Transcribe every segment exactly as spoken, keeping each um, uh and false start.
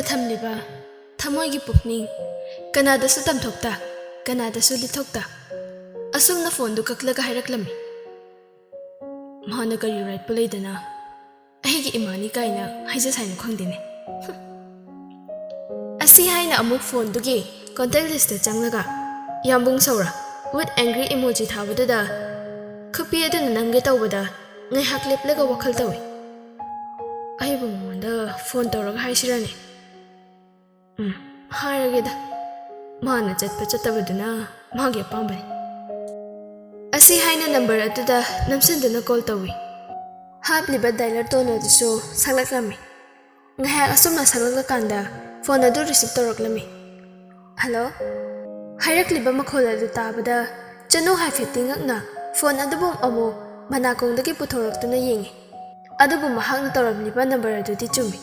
ꯊꯝꯂꯤꯕ ꯊꯃꯣꯏꯒꯤ ꯄꯨꯛꯅꯤꯡ ꯀꯅꯥꯗꯁꯨ ꯇꯝꯊꯣꯛꯇ, ꯀꯅꯥꯗꯁꯨ ꯂꯤꯊꯣꯛꯇ, ꯑꯁꯨꯝꯅ ꯐꯣꯟꯗꯨ ꯀꯛꯂꯒ ꯍꯥꯏꯔꯛꯂꯝꯃꯤ꯫ ꯃꯥꯅ ꯀꯔꯤ ꯔꯥꯏꯠꯄꯨ ꯂꯩꯗꯅ ꯑꯩꯒꯤ ꯏꯃꯥꯅꯤ ꯀꯥꯏꯅ ꯍꯥꯏꯖ ꯁꯥꯏꯅꯣ ꯈꯪꯗꯦꯅꯦ꯫ ꯑꯁꯤ ꯍꯥꯏꯅ ꯑꯃꯨꯛ ꯐꯣꯟꯗꯨꯒꯤ ꯀꯣꯟꯇꯦꯛ ꯂꯤꯁꯇ ꯆꯪꯂꯒ ꯌꯥꯝꯕꯨꯡ ꯁꯧꯔ with angry emoji ꯊꯥꯕꯗꯨꯗ ꯈꯨꯄꯤ ꯑꯗꯨꯅ ꯅꯝꯒꯦ ꯇꯧꯕꯗ ꯉꯥꯏꯍꯥꯛ ꯂꯦꯞꯂꯒ ꯋꯥꯈꯜ ꯇꯧꯏ꯫ ꯑꯩꯕꯨ ꯃꯉꯣꯟꯗ ꯐꯣꯟ ꯇꯧꯔꯒ ꯍꯥꯏꯁꯤꯔꯅꯦ? ꯎꯝ, ꯍꯥꯏꯔꯒꯦꯗ꯫ ꯃꯥꯅ ꯆꯠꯄ ꯆꯠꯇꯕꯗꯨꯅ ꯃꯥꯒꯤ ꯑꯄꯥꯝꯕꯅꯤ꯫ ꯑꯁꯤ ꯍꯥꯏꯅ ꯅꯝꯕꯔ ꯑꯗꯨꯗ ꯅꯝꯁꯤꯟꯗꯨꯅ ꯀꯣꯜ ꯇꯧꯏ꯫ ꯍꯥꯞꯂꯤꯕ ꯗꯥꯏꯂꯔ ꯇꯣꯟ ꯑꯗꯨꯁꯨ ꯁꯛꯂꯛꯂꯝꯃꯤ꯫ ꯉꯥꯏꯍꯥꯛ ꯑꯁꯨꯝꯅ ꯁꯛꯂꯛꯂꯀꯥꯟꯗ ꯐꯣꯟ ꯑꯗꯨ ꯔꯤꯁꯤꯞ ꯇꯧꯔꯛꯂꯝꯃꯤ꯫ "ꯍꯜꯂꯣ?" ꯍꯥꯏꯔꯛꯂꯤꯕ ꯃꯈꯣꯜ ꯑꯗꯨ ꯇꯥꯕꯗ ꯆꯅꯨ ꯍꯥꯏꯐꯦꯠꯇꯤ ꯉꯛꯅ ꯐꯣꯟ ꯑꯗꯨꯕꯨ ꯑꯃꯨꯛ ꯃꯅꯥꯀꯣꯡꯗꯒꯤ ꯄꯨꯊꯣꯔꯛꯇꯨꯅ ꯌꯦꯡꯉꯤ꯫ ꯑꯗꯨꯕꯨ ꯃꯍꯥꯛꯅ ꯇꯧꯔꯝꯂꯤꯕ ꯅꯝꯕꯔ ꯑꯗꯨꯗꯤ ꯆꯨꯝꯃꯤ꯫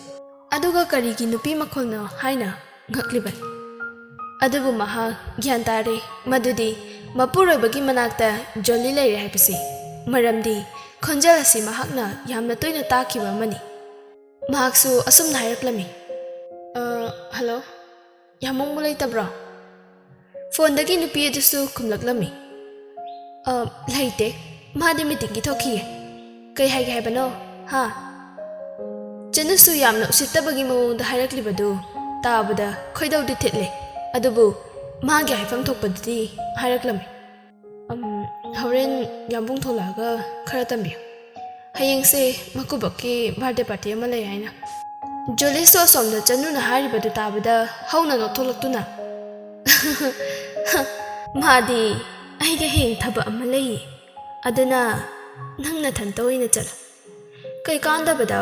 ꯑꯗꯨꯒ ꯀꯔꯤꯒꯤ ꯅꯨꯄꯤ ꯃꯈꯣꯜꯅꯣ ꯍꯥꯏꯅ ꯉꯛꯂꯤꯕꯅꯤ꯫ ꯑꯗꯨꯕꯨ ꯃꯍꯥꯛ ꯒ꯭ꯌꯥꯟ ꯇꯥꯔꯦ ꯃꯗꯨꯗꯤ ꯃꯄꯨꯔꯣꯏꯕꯒꯤ ꯃꯅꯥꯛꯇ ꯖꯣꯂꯤ ꯂꯩꯔꯦ ꯍꯥꯏꯕꯁꯤ꯫ ꯃꯔꯝꯗꯤ ꯈꯣꯟꯖꯦꯜ ꯑꯁꯤ ꯃꯍꯥꯛꯅ ꯌꯥꯝꯅ ꯇꯣꯏꯅ ꯇꯥꯈꯤꯕ ꯑꯃꯅꯤ꯫ ꯃꯍꯥꯛꯁꯨ ꯑꯁꯨꯝꯅ ꯍꯥꯏꯔꯛꯂꯝꯃꯤ, "ꯑ, ꯍꯜꯂꯣ, ꯌꯥꯝꯕꯨꯡꯕꯨ ꯂꯩꯇꯕ꯭ꯔꯣ?" ꯐꯣꯟꯗꯒꯤ ꯅꯨꯄꯤ ꯑꯗꯨꯁꯨ ꯈꯨꯝꯂꯛꯂꯝꯃꯤ, "ꯑ, ꯂꯩꯇꯦ, ꯃꯥꯗꯤ ꯃꯤꯇꯤꯡꯒꯤ ꯊꯣꯛꯈꯤꯌꯦ꯫ ꯀꯩ ꯍꯥꯏꯒꯦ ꯍꯥꯏꯕꯅꯣ? ꯍꯥ?" ꯆꯅꯨꯁꯨ ꯌꯥꯝꯅ ꯎꯁꯤꯠꯇꯕꯒꯤ ꯃꯑꯣꯡꯗ ꯍꯥꯏꯔꯛꯂꯤꯕꯗꯨ ꯇꯥꯕꯗ ꯈꯣꯏꯗꯧꯗꯤ ꯊꯤꯠꯂꯦ, ꯑꯗꯨꯕꯨ ꯃꯥꯒꯤ ꯍꯥꯏꯐꯝ ꯊꯣꯛꯄꯗꯨꯗꯤ ꯍꯥꯏꯔꯛꯂꯝꯃꯤ꯫ "ꯑꯝ, ꯍꯣꯔꯦꯟ ꯌꯥꯝꯕꯨꯡ ꯊꯣꯛꯂꯛꯑꯒ ꯈꯔ ꯇꯝꯕꯤꯌꯨ꯫ ꯍꯌꯦꯡꯁꯦ ꯃꯀꯨꯕꯣꯛꯀꯤ ꯕꯥꯔꯗꯦ ꯄꯥꯔꯇꯤ ꯑꯃ ꯂꯩ ꯍꯥꯏꯅ꯫" ꯖꯣꯂꯤꯁꯁꯨ ꯑꯁꯣꯝꯗ ꯆꯅꯨꯅ ꯍꯥꯏꯔꯤꯕꯗꯨ ꯇꯥꯕꯗ ꯍꯧꯅ ꯅꯣꯛꯊꯣꯛꯂꯛꯇꯨꯅ, "ꯃꯥꯗꯤ ꯑꯩꯒꯤ ꯍꯌꯦꯡ ꯊꯕꯛ ꯑꯃ ꯂꯩꯌꯦ, ꯑꯗꯨꯅ ꯅꯪ ꯅꯊꯟꯇ ꯑꯣꯏꯅ ꯆꯠꯂꯣ꯫ ꯀꯩꯀꯥꯟꯗꯕꯗ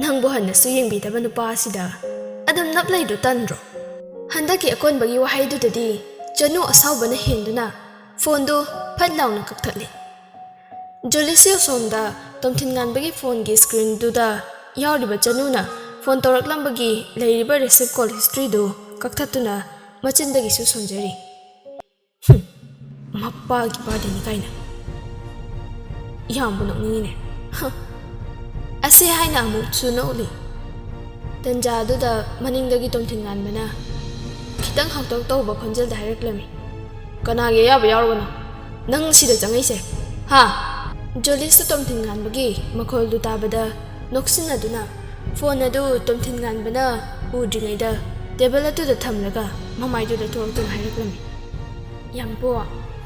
ꯅꯪꯕꯨ ꯍꯟꯅꯁꯨ ꯌꯦꯡꯕꯤꯗꯕ ꯅꯨꯄꯥ ꯑꯁꯤꯗ ꯑꯗꯨꯝ ꯅꯞ ꯂꯩꯗꯨ ꯇꯟꯗ꯭ꯔꯣ?" ꯍꯟꯗꯛꯀꯤ ꯑꯀꯣꯟꯕꯒꯤ ꯋꯥꯍꯩꯗꯨꯗꯗꯤ ꯆꯅꯨ ꯑꯁꯥꯎꯕꯅ ꯍꯦꯟꯗꯨꯅ ꯐꯣꯟꯗꯨ ꯐꯠ ꯂꯥꯎꯅ ꯀꯛꯊꯠꯂꯤ꯫ ꯖꯨꯂꯤꯁꯁꯨ ꯑꯁꯣꯝꯗ ꯇꯣꯝꯊꯤꯟ ꯉꯥꯟꯕꯒꯤ ꯐꯣꯟꯒꯤ ꯁ꯭ꯀ꯭ꯔꯤꯟꯗꯨꯗ ꯌꯥꯎꯔꯤꯕ ꯆꯅꯨꯅ ꯐꯣꯟ ꯇꯧꯔꯛꯂꯝꯕꯒꯤ ꯂꯩꯔꯤꯕ ꯔꯤꯁꯤꯞ ꯀꯣꯜ ꯍꯤꯁꯇ꯭ꯔꯤꯗꯨ ꯀꯛꯊꯠꯇꯨꯅ ꯃꯆꯤꯟꯗꯒꯤꯁꯨ ꯁꯣꯟꯖꯔꯤ꯫ "ꯍꯨꯝ, ꯃꯄꯥꯒꯤ ꯕꯥꯔꯗꯦꯅꯤ ꯀꯥꯏꯅ꯫ ꯌꯥꯝꯕꯨ ꯅꯣꯛꯅꯤꯡꯉꯤꯅꯦ꯫ ꯍ, ꯑꯁꯤ ꯍꯥꯏꯅ ꯑꯃꯨꯛꯁꯨ ꯅꯣꯛꯂꯤ꯫ ꯇꯟꯖꯥ ꯑꯗꯨꯗ ꯃꯅꯤꯡꯗꯒꯤ ꯇꯣꯝꯊꯤꯟ ꯉꯥꯟꯕꯅ ꯈꯤꯇꯪ ꯍꯥꯎꯇꯛ ꯇꯧꯕ ꯈꯣꯟꯖꯦꯜꯗ ꯍꯥꯏꯔꯛꯂꯝꯃꯤ꯫ "ꯀꯅꯥꯒꯤ ꯑꯌꯥꯕ ꯌꯥꯎꯔꯒꯅꯣ ꯅꯪ ꯁꯤꯗ ꯆꯪꯉꯛꯏꯁꯦ? ꯍꯥ?" ꯖꯣꯂꯤꯁꯁꯨ ꯇꯣꯝꯊꯤꯟ ꯉꯥꯟꯕꯒꯤ ꯃꯈꯣꯜꯗꯨ ꯇꯥꯕꯗ ꯅꯣꯛꯁꯤꯟꯅꯗꯨꯅ ꯐꯣꯟ ꯑꯗꯨ ꯇꯣꯝꯊꯤꯟ ꯉꯥꯟꯕꯅ ꯎꯗ꯭ꯔꯤꯉꯩꯗ ꯇꯦꯕꯜ ꯑꯗꯨꯗ ꯊꯝꯂꯒ ꯃꯃꯥꯏꯗꯨ ꯂꯩꯊꯣꯛꯂꯛꯇꯨꯅ ꯍꯥꯏꯔꯛꯂꯝꯃꯤ꯫ "ꯌꯥꯝꯕꯣ,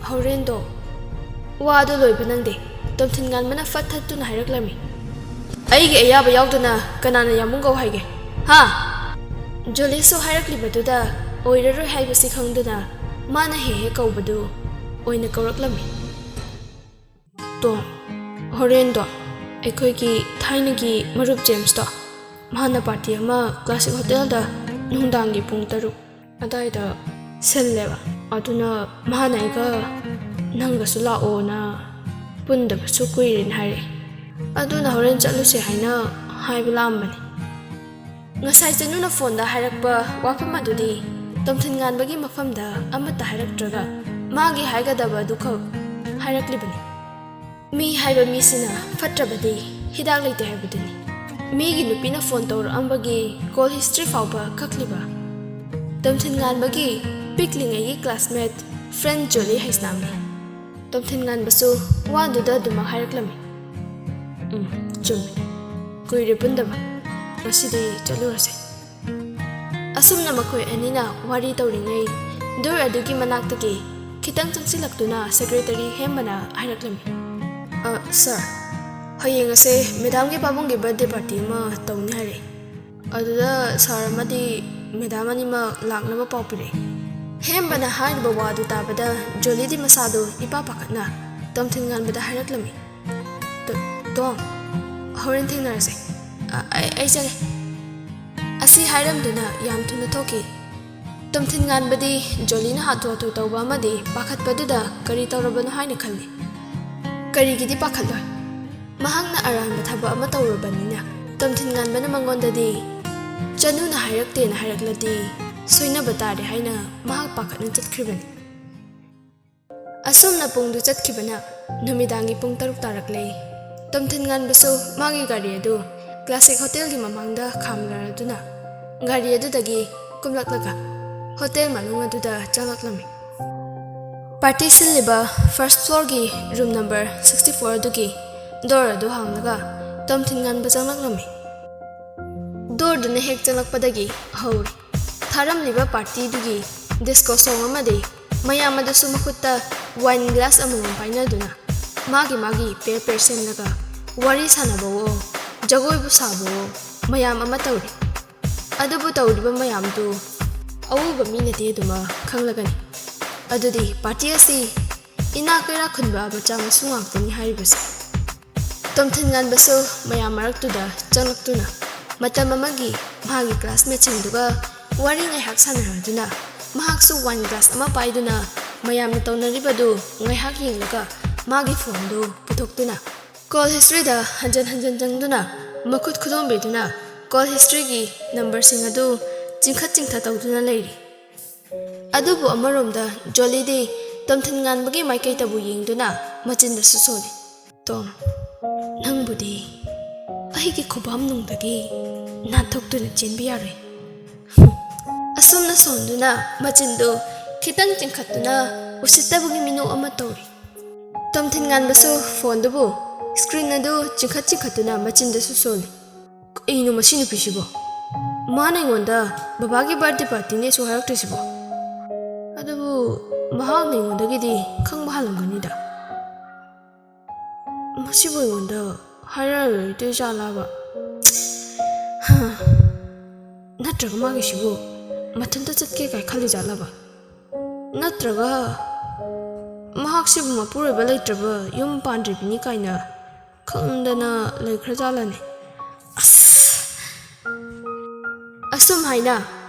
ꯍꯣꯔꯦꯟꯗꯣ ꯋꯥꯗꯣ ꯂꯣꯏꯕ ꯅꯪꯗꯦ", ꯇꯣꯝꯊꯤꯟ ꯉꯥꯟꯕꯅ ꯐꯠ ꯊꯠꯇꯨꯅ ꯍꯥꯏꯔꯛꯂꯝꯃꯤ꯫ "ꯑꯩꯒꯤ ꯑꯌꯥꯕ ꯌꯥꯎꯗꯅ ꯀꯅꯥꯅ ꯌꯥꯝꯕꯨꯡ ꯀꯧ ꯍꯥꯏꯒꯦ? ꯍꯥ?" ꯖꯣꯂꯤꯁꯁꯨ ꯍꯥꯏꯔꯛꯂꯤꯕꯗꯨꯗ ꯑꯣꯏꯔꯔꯣꯏ ꯍꯥꯏꯕꯁꯤ ꯈꯪꯗꯨꯅ ꯃꯥꯅ ꯍꯦꯛ ꯍꯦꯛ ꯀꯧꯕꯗꯨ ꯑꯣꯏꯅ ꯀꯧꯔꯛꯂꯝꯃꯤ꯫ "ꯇꯣꯝ, ꯍꯣꯔꯦꯟꯗꯣ ꯑꯩꯈꯣꯏꯒꯤ ꯊꯥꯏꯅꯒꯤ ꯃꯔꯨꯞ ꯖꯦꯝꯁꯇꯣ, ꯃꯥꯅ ꯄꯥꯔꯇꯤ ꯑꯃ ꯀ꯭ꯂꯥꯁꯤꯛ ꯍꯣꯇꯦꯜꯗ ꯅꯨꯡꯗꯥꯡꯒꯤ ꯄꯨꯡ ꯇꯔꯨꯛ ꯑꯗꯥꯏꯗ ꯁꯤꯜꯂꯦꯕ꯫ ꯑꯗꯨꯅ ꯃꯥꯅ ꯑꯩꯒ ꯅꯪꯒꯁꯨ ꯂꯥꯛꯑꯣꯅ, ꯄꯨꯟꯗꯕꯁꯨ ꯀꯨꯏꯔꯦꯅ ꯍꯥꯏꯔꯛꯑꯦ꯫ ꯑꯗꯨꯅ ꯍꯣꯔꯦꯟ ꯆꯠꯂꯨꯁꯦ ꯍꯥꯏꯅ ꯍꯥꯏꯕ ꯂꯥꯛꯑꯝꯕꯅꯤ꯫" ꯉꯁꯥꯏ ꯆꯅꯨꯅ ꯐꯣꯟꯗ ꯍꯥꯏꯔꯛꯄ ꯋꯥꯐꯝ ꯑꯗꯨꯗꯤ ꯇꯣꯝꯊꯤꯟ ꯉꯥꯟꯕꯒꯤ ꯃꯐꯝꯗ ꯑꯃꯠꯇ ꯍꯥꯏꯔꯛꯇ꯭ꯔꯒ ꯃꯥꯒꯤ ꯍꯥꯏꯒꯗꯕ ꯑꯗꯨꯈꯛ ꯍꯥꯏꯔꯛꯂꯤꯕꯅꯤ꯫ ꯃꯤ ꯍꯥꯏꯕ ꯃꯤꯁꯤꯅ ꯐꯠꯇ꯭ꯔꯕꯗꯤ ꯍꯤꯗꯥꯛ ꯂꯩꯇꯦ ꯍꯥꯏꯕꯗꯨꯅꯤ꯫ ꯃꯤꯒꯤ ꯅꯨꯄꯤꯅ ꯐꯣꯟ ꯇꯧꯔꯛꯑꯝꯕꯒꯤ ꯀꯣꯜ ꯍꯤꯁꯇ꯭ꯔꯤ ꯐꯥꯎꯕ ꯀꯛꯂꯤꯕ ꯇꯣꯝꯊꯤꯟ ꯉꯥꯟꯕꯒꯤ ꯄꯤꯛꯂꯤꯉꯩꯒꯤ ꯀ꯭ꯂꯥꯁꯃꯦꯠ ꯐ꯭ꯔꯦꯟ ꯖꯣꯂꯤ ꯍꯩꯁꯅꯥꯝꯅꯤ꯫ ꯇꯣꯝꯊꯤꯟ ꯉꯥꯟꯕꯁꯨ ꯋꯥꯗꯨꯗ ꯑꯗꯨꯃꯛ ꯍꯥꯏꯔꯛꯂꯝꯃꯤ꯫ "ꯎꯝ, ꯆꯨꯝꯃꯤ꯫ ꯀꯨꯏꯔꯦ ꯄꯨꯟꯗꯕ꯫ ꯉꯁꯤꯗꯤ ꯆꯠꯂꯨꯔꯁꯦ꯫" ꯑꯁꯨꯝꯅ ꯃꯈꯣꯏ ꯑꯅꯤꯅ ꯋꯥꯔꯤ ꯇꯧꯔꯤꯉꯩ ꯗꯣꯔ ꯑꯗꯨꯒꯤ ꯃꯅꯥꯛꯇꯒꯤ ꯈꯤꯇꯪ ꯆꯪꯁꯤꯜꯂꯛꯇꯨꯅ ꯁꯦꯀ꯭ꯔꯦꯇꯔꯤ ꯍꯦꯝꯕꯅ ꯍꯥꯏꯔꯛꯂꯝꯃꯤ꯫ "ꯑ, ꯁꯥꯔ, ꯍꯌꯦꯡ ꯑꯁꯦ ꯃꯦꯗꯥꯝꯒꯤ ꯄꯥꯕꯨꯡꯒꯤ ꯕꯥꯔꯠꯗꯦ ꯄꯥꯔꯇꯤ ꯑꯃ ꯇꯧꯅꯤ ꯍꯥꯏꯔꯛꯑꯦ꯫ ꯑꯗꯨꯗ ꯁꯥꯔ ꯑꯃꯗꯤ ꯃꯦꯗꯥꯝ ꯑꯅꯤꯃꯛ ꯂꯥꯛꯅꯕ ꯄꯥꯎ ꯄꯤꯔꯛꯑꯦ꯫" ꯍꯦꯝꯕꯅ ꯍꯥꯏꯔꯤꯕ ꯋꯥꯗꯨ ꯇꯥꯕꯗ ꯖꯣꯂꯤꯗꯤ ꯃꯁꯥꯗꯨ ꯏꯄꯥ ꯄꯥꯈꯠꯅ ꯇꯣꯝꯊꯤꯟ ꯉꯥꯟꯕꯗ ꯍꯥꯏꯔꯛꯂꯝꯃꯤ꯫ "ꯇꯣ-, ꯇꯣꯝ, ꯍꯣꯔꯦꯟ ꯊꯦꯡꯅꯔꯁꯦ꯫ ꯑ-, ꯑꯩ, ꯑꯩ ꯆꯠꯂꯦ꯫" ꯑꯁꯤ ꯍꯥꯏꯔꯝꯗꯨꯅ ꯌꯥꯝ ꯊꯨꯅ ꯊꯣꯛꯈꯤ꯫ ꯇꯣꯝꯊꯤꯟ ꯉꯥꯟꯕꯗꯤ ꯖꯣꯂꯤꯅ ꯍꯥꯊꯨ ꯍꯥꯊꯨ ꯇꯧꯕ ꯑꯃꯗꯤ ꯄꯥꯈꯠꯄꯗꯨꯗ ꯀꯔꯤ ꯇꯧꯔꯕꯅꯣ ꯍꯥꯏꯅ ꯈꯜꯂꯤ꯫ ꯀꯔꯤꯒꯤꯗꯤ ꯄꯥꯈꯠꯂꯣꯏ? ꯃꯍꯥꯛꯅ ꯑꯔꯥꯟꯕ ꯊꯕꯛ ꯑꯃ ꯇꯧꯔꯨꯕꯅꯤꯅ꯫ ꯇꯣꯝꯊꯤꯟ ꯉꯥꯟꯕꯅ ꯃꯉꯣꯟꯗꯗꯤ ꯆꯅꯨꯅ ꯍꯥꯏꯔꯛꯇꯦꯅ ꯍꯥꯏꯔꯛꯂꯗꯤ ꯁꯣꯏꯅꯕ ꯇꯥꯔꯦ ꯍꯥꯏꯅ ꯃꯍꯥꯛ ꯄꯥꯈꯠꯅ ꯆꯠꯈ꯭ꯔꯤꯕꯅꯤ꯫ ꯑꯁꯨꯝꯅ ꯄꯨꯡꯗꯨ ꯆꯠꯈꯤꯕꯅ ꯅꯨꯃꯤꯗꯥꯡꯒꯤ ꯄꯨꯡ ꯇꯔꯨꯛ ꯇꯥꯔꯛꯂꯦ꯫ ꯇꯣꯝꯊꯤꯟ ꯉꯥꯟꯕꯁꯨ ꯃꯥꯒꯤ ꯒꯥꯔꯤ ꯑꯗꯨ ꯀ꯭ꯂꯥꯁꯤꯛ ꯍꯣꯇꯦꯜꯒꯤ ꯃꯃꯥꯡꯗ ꯈꯥꯝꯂꯔꯗꯨꯅ ꯒꯥꯔꯤ ꯑꯗꯨꯗꯒꯤ ꯀꯨꯝꯂꯛꯂꯒ ꯍꯣꯇꯦꯜ ꯃꯅꯨꯡ ꯑꯗꯨꯗ ꯆꯪꯂꯛꯂꯝꯃꯤ꯫ ꯄꯥꯔꯇꯤ ꯁꯤꯜꯂꯤꯕ ꯐꯥꯔꯁꯠ ꯐ꯭ꯂꯣꯔꯒꯤ ꯔꯨꯝ ꯅꯝꯕꯔ ꯁꯤꯛꯁꯇꯤ ꯐꯣꯔ ꯑꯗꯨꯒꯤ ꯗꯣꯔ ꯑꯗꯨ ꯍꯥꯡꯂꯒ ꯇꯣꯝꯊꯤꯟ ꯉꯥꯟꯕ ꯆꯪꯂꯛꯂꯝꯃꯤ꯫ ꯗꯣꯔꯗꯨꯅ ꯍꯦꯛ ꯆꯪꯂꯛꯄꯗꯒꯤ ꯍꯧꯔꯦ꯫ ꯊꯥꯔꯝꯂꯤꯕ ꯄꯥꯔꯇꯤꯗꯨꯒꯤ ꯗꯤꯁꯀꯣ ꯁꯣꯡ ꯑꯃꯗꯤ ꯃꯌꯥꯝ ꯑꯗꯨꯁꯨ ꯃꯈꯨꯠꯇ ꯋꯥꯏꯟ ꯒ꯭ꯂꯥꯁ ꯑꯃꯃꯝ ꯄꯥꯏꯅꯗꯨꯅ ꯃꯥꯒꯤ ꯃꯥꯒꯤ ꯄꯦꯔ ꯄꯦꯔ ꯁꯦꯝꯂꯒ ꯋꯥꯔꯤ ꯁꯥꯟꯅꯕꯋꯣ, ꯖꯒꯣꯏꯕꯨ ꯁꯥꯕꯋꯣ, ꯃꯌꯥꯝ ꯑꯃ ꯇꯧꯔꯤ꯫ ꯑꯗꯨꯕꯨ ꯇꯧꯔꯤꯕ ꯃꯌꯥꯝꯗꯨ ꯑꯎꯕ ꯃꯤꯅꯗꯤ ꯑꯗꯨꯃꯛ ꯈꯪꯂꯒꯅꯤ꯫ ꯑꯗꯨꯗꯤ ꯄꯥꯔꯇꯤ ꯑꯁꯤ ꯏꯅꯥꯛ ꯀꯩꯔꯥꯛ ꯈꯨꯟꯕ ꯃꯆꯥ ꯃꯁꯨ ꯉꯥꯛꯇꯅꯤ ꯍꯥꯏꯔꯤꯕꯁꯦ꯫ ꯇꯣꯝꯊꯤꯟ ꯉꯥꯟꯕꯁꯨ ꯃꯌꯥꯝ ꯃꯔꯛꯇꯨꯗ ꯆꯪꯂꯛꯇꯨꯅ ꯃꯇꯝ ꯑꯃꯒꯤ ꯃꯍꯥꯛꯀꯤ ꯀ꯭ꯂꯥꯁꯃꯦꯠꯁꯤꯡꯗꯨꯒ ꯋꯥꯔꯤ ꯉꯥꯏꯍꯥꯛ ꯁꯥꯟꯅꯔꯗꯨꯅ ꯃꯍꯥꯛꯁꯨ ꯋꯥꯏꯟ ꯒ꯭ꯂꯥꯁ ꯑꯃ ꯄꯥꯏꯗꯨꯅ ꯃꯌꯥꯝꯅ ꯇꯧꯅꯔꯤꯕꯗꯨ ꯉꯥꯏꯍꯥꯛ ꯌꯦꯡꯂꯒ ꯃꯥꯒꯤ ꯐꯣꯟꯗꯨ ꯄꯨꯊꯣꯛꯇꯨꯅ ꯀꯣꯜ ꯍꯤꯁꯇ꯭ꯔꯤꯗ ꯍꯟꯖꯟ ꯍꯟꯖꯟ ꯆꯪꯗꯨꯅ ꯃꯈꯨꯠ ꯈꯨꯗꯣꯝꯕꯤꯗꯨꯅ ꯀꯣꯜ ꯍꯤꯁꯇ꯭ꯔꯤꯒꯤ ꯅꯝꯕꯔꯁꯤꯡ ꯑꯗꯨ ꯆꯤꯡꯈꯠ ꯆꯤꯡꯊ ꯇꯧꯗꯨꯅ ꯂꯩꯔꯤ꯫ ꯑꯗꯨꯕꯨ ꯑꯃꯔꯣꯝꯗ ꯖꯣꯂꯤꯗꯤ ꯇꯣꯝꯊꯤꯟ ꯉꯥꯟꯕꯒꯤ ꯃꯥꯏꯀꯩꯗꯕꯨ ꯌꯦꯡꯗꯨꯅ ꯃꯆꯤꯟꯗꯁꯨ ꯁꯣꯜꯂꯤ꯫ "ꯇꯣꯝ, ꯅꯪꯕꯨꯗꯤ ꯑꯩꯒꯤ ꯈꯨꯕꯥꯝꯅꯨꯡꯗꯒꯤ ꯅꯥꯟꯊꯣꯛꯇꯨꯅ ꯆꯦꯟꯕ ꯌꯥꯔꯣꯏ꯫" ꯑꯁꯨꯝꯅ ꯁꯣꯟꯗꯨꯅ ꯃꯆꯤꯟꯗꯨ ꯈꯤꯇꯪ ꯆꯤꯡꯈꯠꯇꯨꯅ ꯎꯁꯤꯠꯇꯕꯒꯤ ꯃꯤꯅꯣꯛ ꯑꯃ ꯇꯧꯔꯤ꯫ ꯇꯣꯝꯊꯤꯟ ꯉꯥꯟꯕꯁꯨ ꯐꯣꯟꯗꯨꯕꯨ ꯁ꯭ꯀ꯭ꯔꯤꯟ ꯑꯗꯨ ꯆꯤꯡꯈꯠ ꯆꯤꯡꯈꯠꯇꯨꯅ ꯃꯆꯤꯟꯗꯁꯨ ꯁꯣꯜꯂꯤ꯫ "ꯀꯩꯅꯣ ꯃꯁꯤ ꯅꯨꯄꯤꯁꯤꯕꯣ? ꯃꯥꯅ ꯑꯩꯉꯣꯟꯗ ꯕꯕꯥꯒꯤ ꯕꯥꯔꯗꯦ ꯄꯥꯔꯇꯤꯅꯦꯁꯨ ꯍꯥꯏꯔꯛꯇ꯭ꯔꯤꯁꯤꯕꯣ? ꯑꯗꯨꯕꯨ ꯃꯍꯥꯛꯅ ꯑꯩꯉꯣꯟꯗꯒꯤꯗꯤ ꯈꯪꯕ ꯍꯥꯜꯂꯝꯒꯅꯤꯗ꯫ ꯃꯁꯤꯕꯨ ꯑꯩꯉꯣꯟꯗ ꯍꯥꯏꯔꯛꯑꯔꯣꯏꯗꯣꯏ ꯖꯥꯠꯂꯕ? ꯍꯥ, ꯅꯠꯇ꯭ꯔꯒ ꯃꯥꯒꯤꯁꯤꯕꯨ ꯃꯊꯟꯇ ꯆꯠꯀꯦ ꯀꯥꯏ ꯈꯜꯂꯤ ꯖꯥꯠꯂꯕ? ꯅꯠꯇ꯭ꯔꯒ ꯃꯍꯥꯛꯁꯤꯕꯨ ꯃꯄꯨꯔꯣꯏꯕ ꯂꯩꯇ꯭ꯔꯕ ꯌꯨꯝ ꯄꯥꯟꯗ꯭ꯔꯤꯕꯅꯤ ꯀꯥꯏꯅ ꯈꯪꯗꯅ ꯂꯩꯈ꯭ꯔꯖꯥꯠꯂꯅꯦ?" ꯑꯁ! ꯑꯁꯨꯝ ꯍꯥꯏꯅ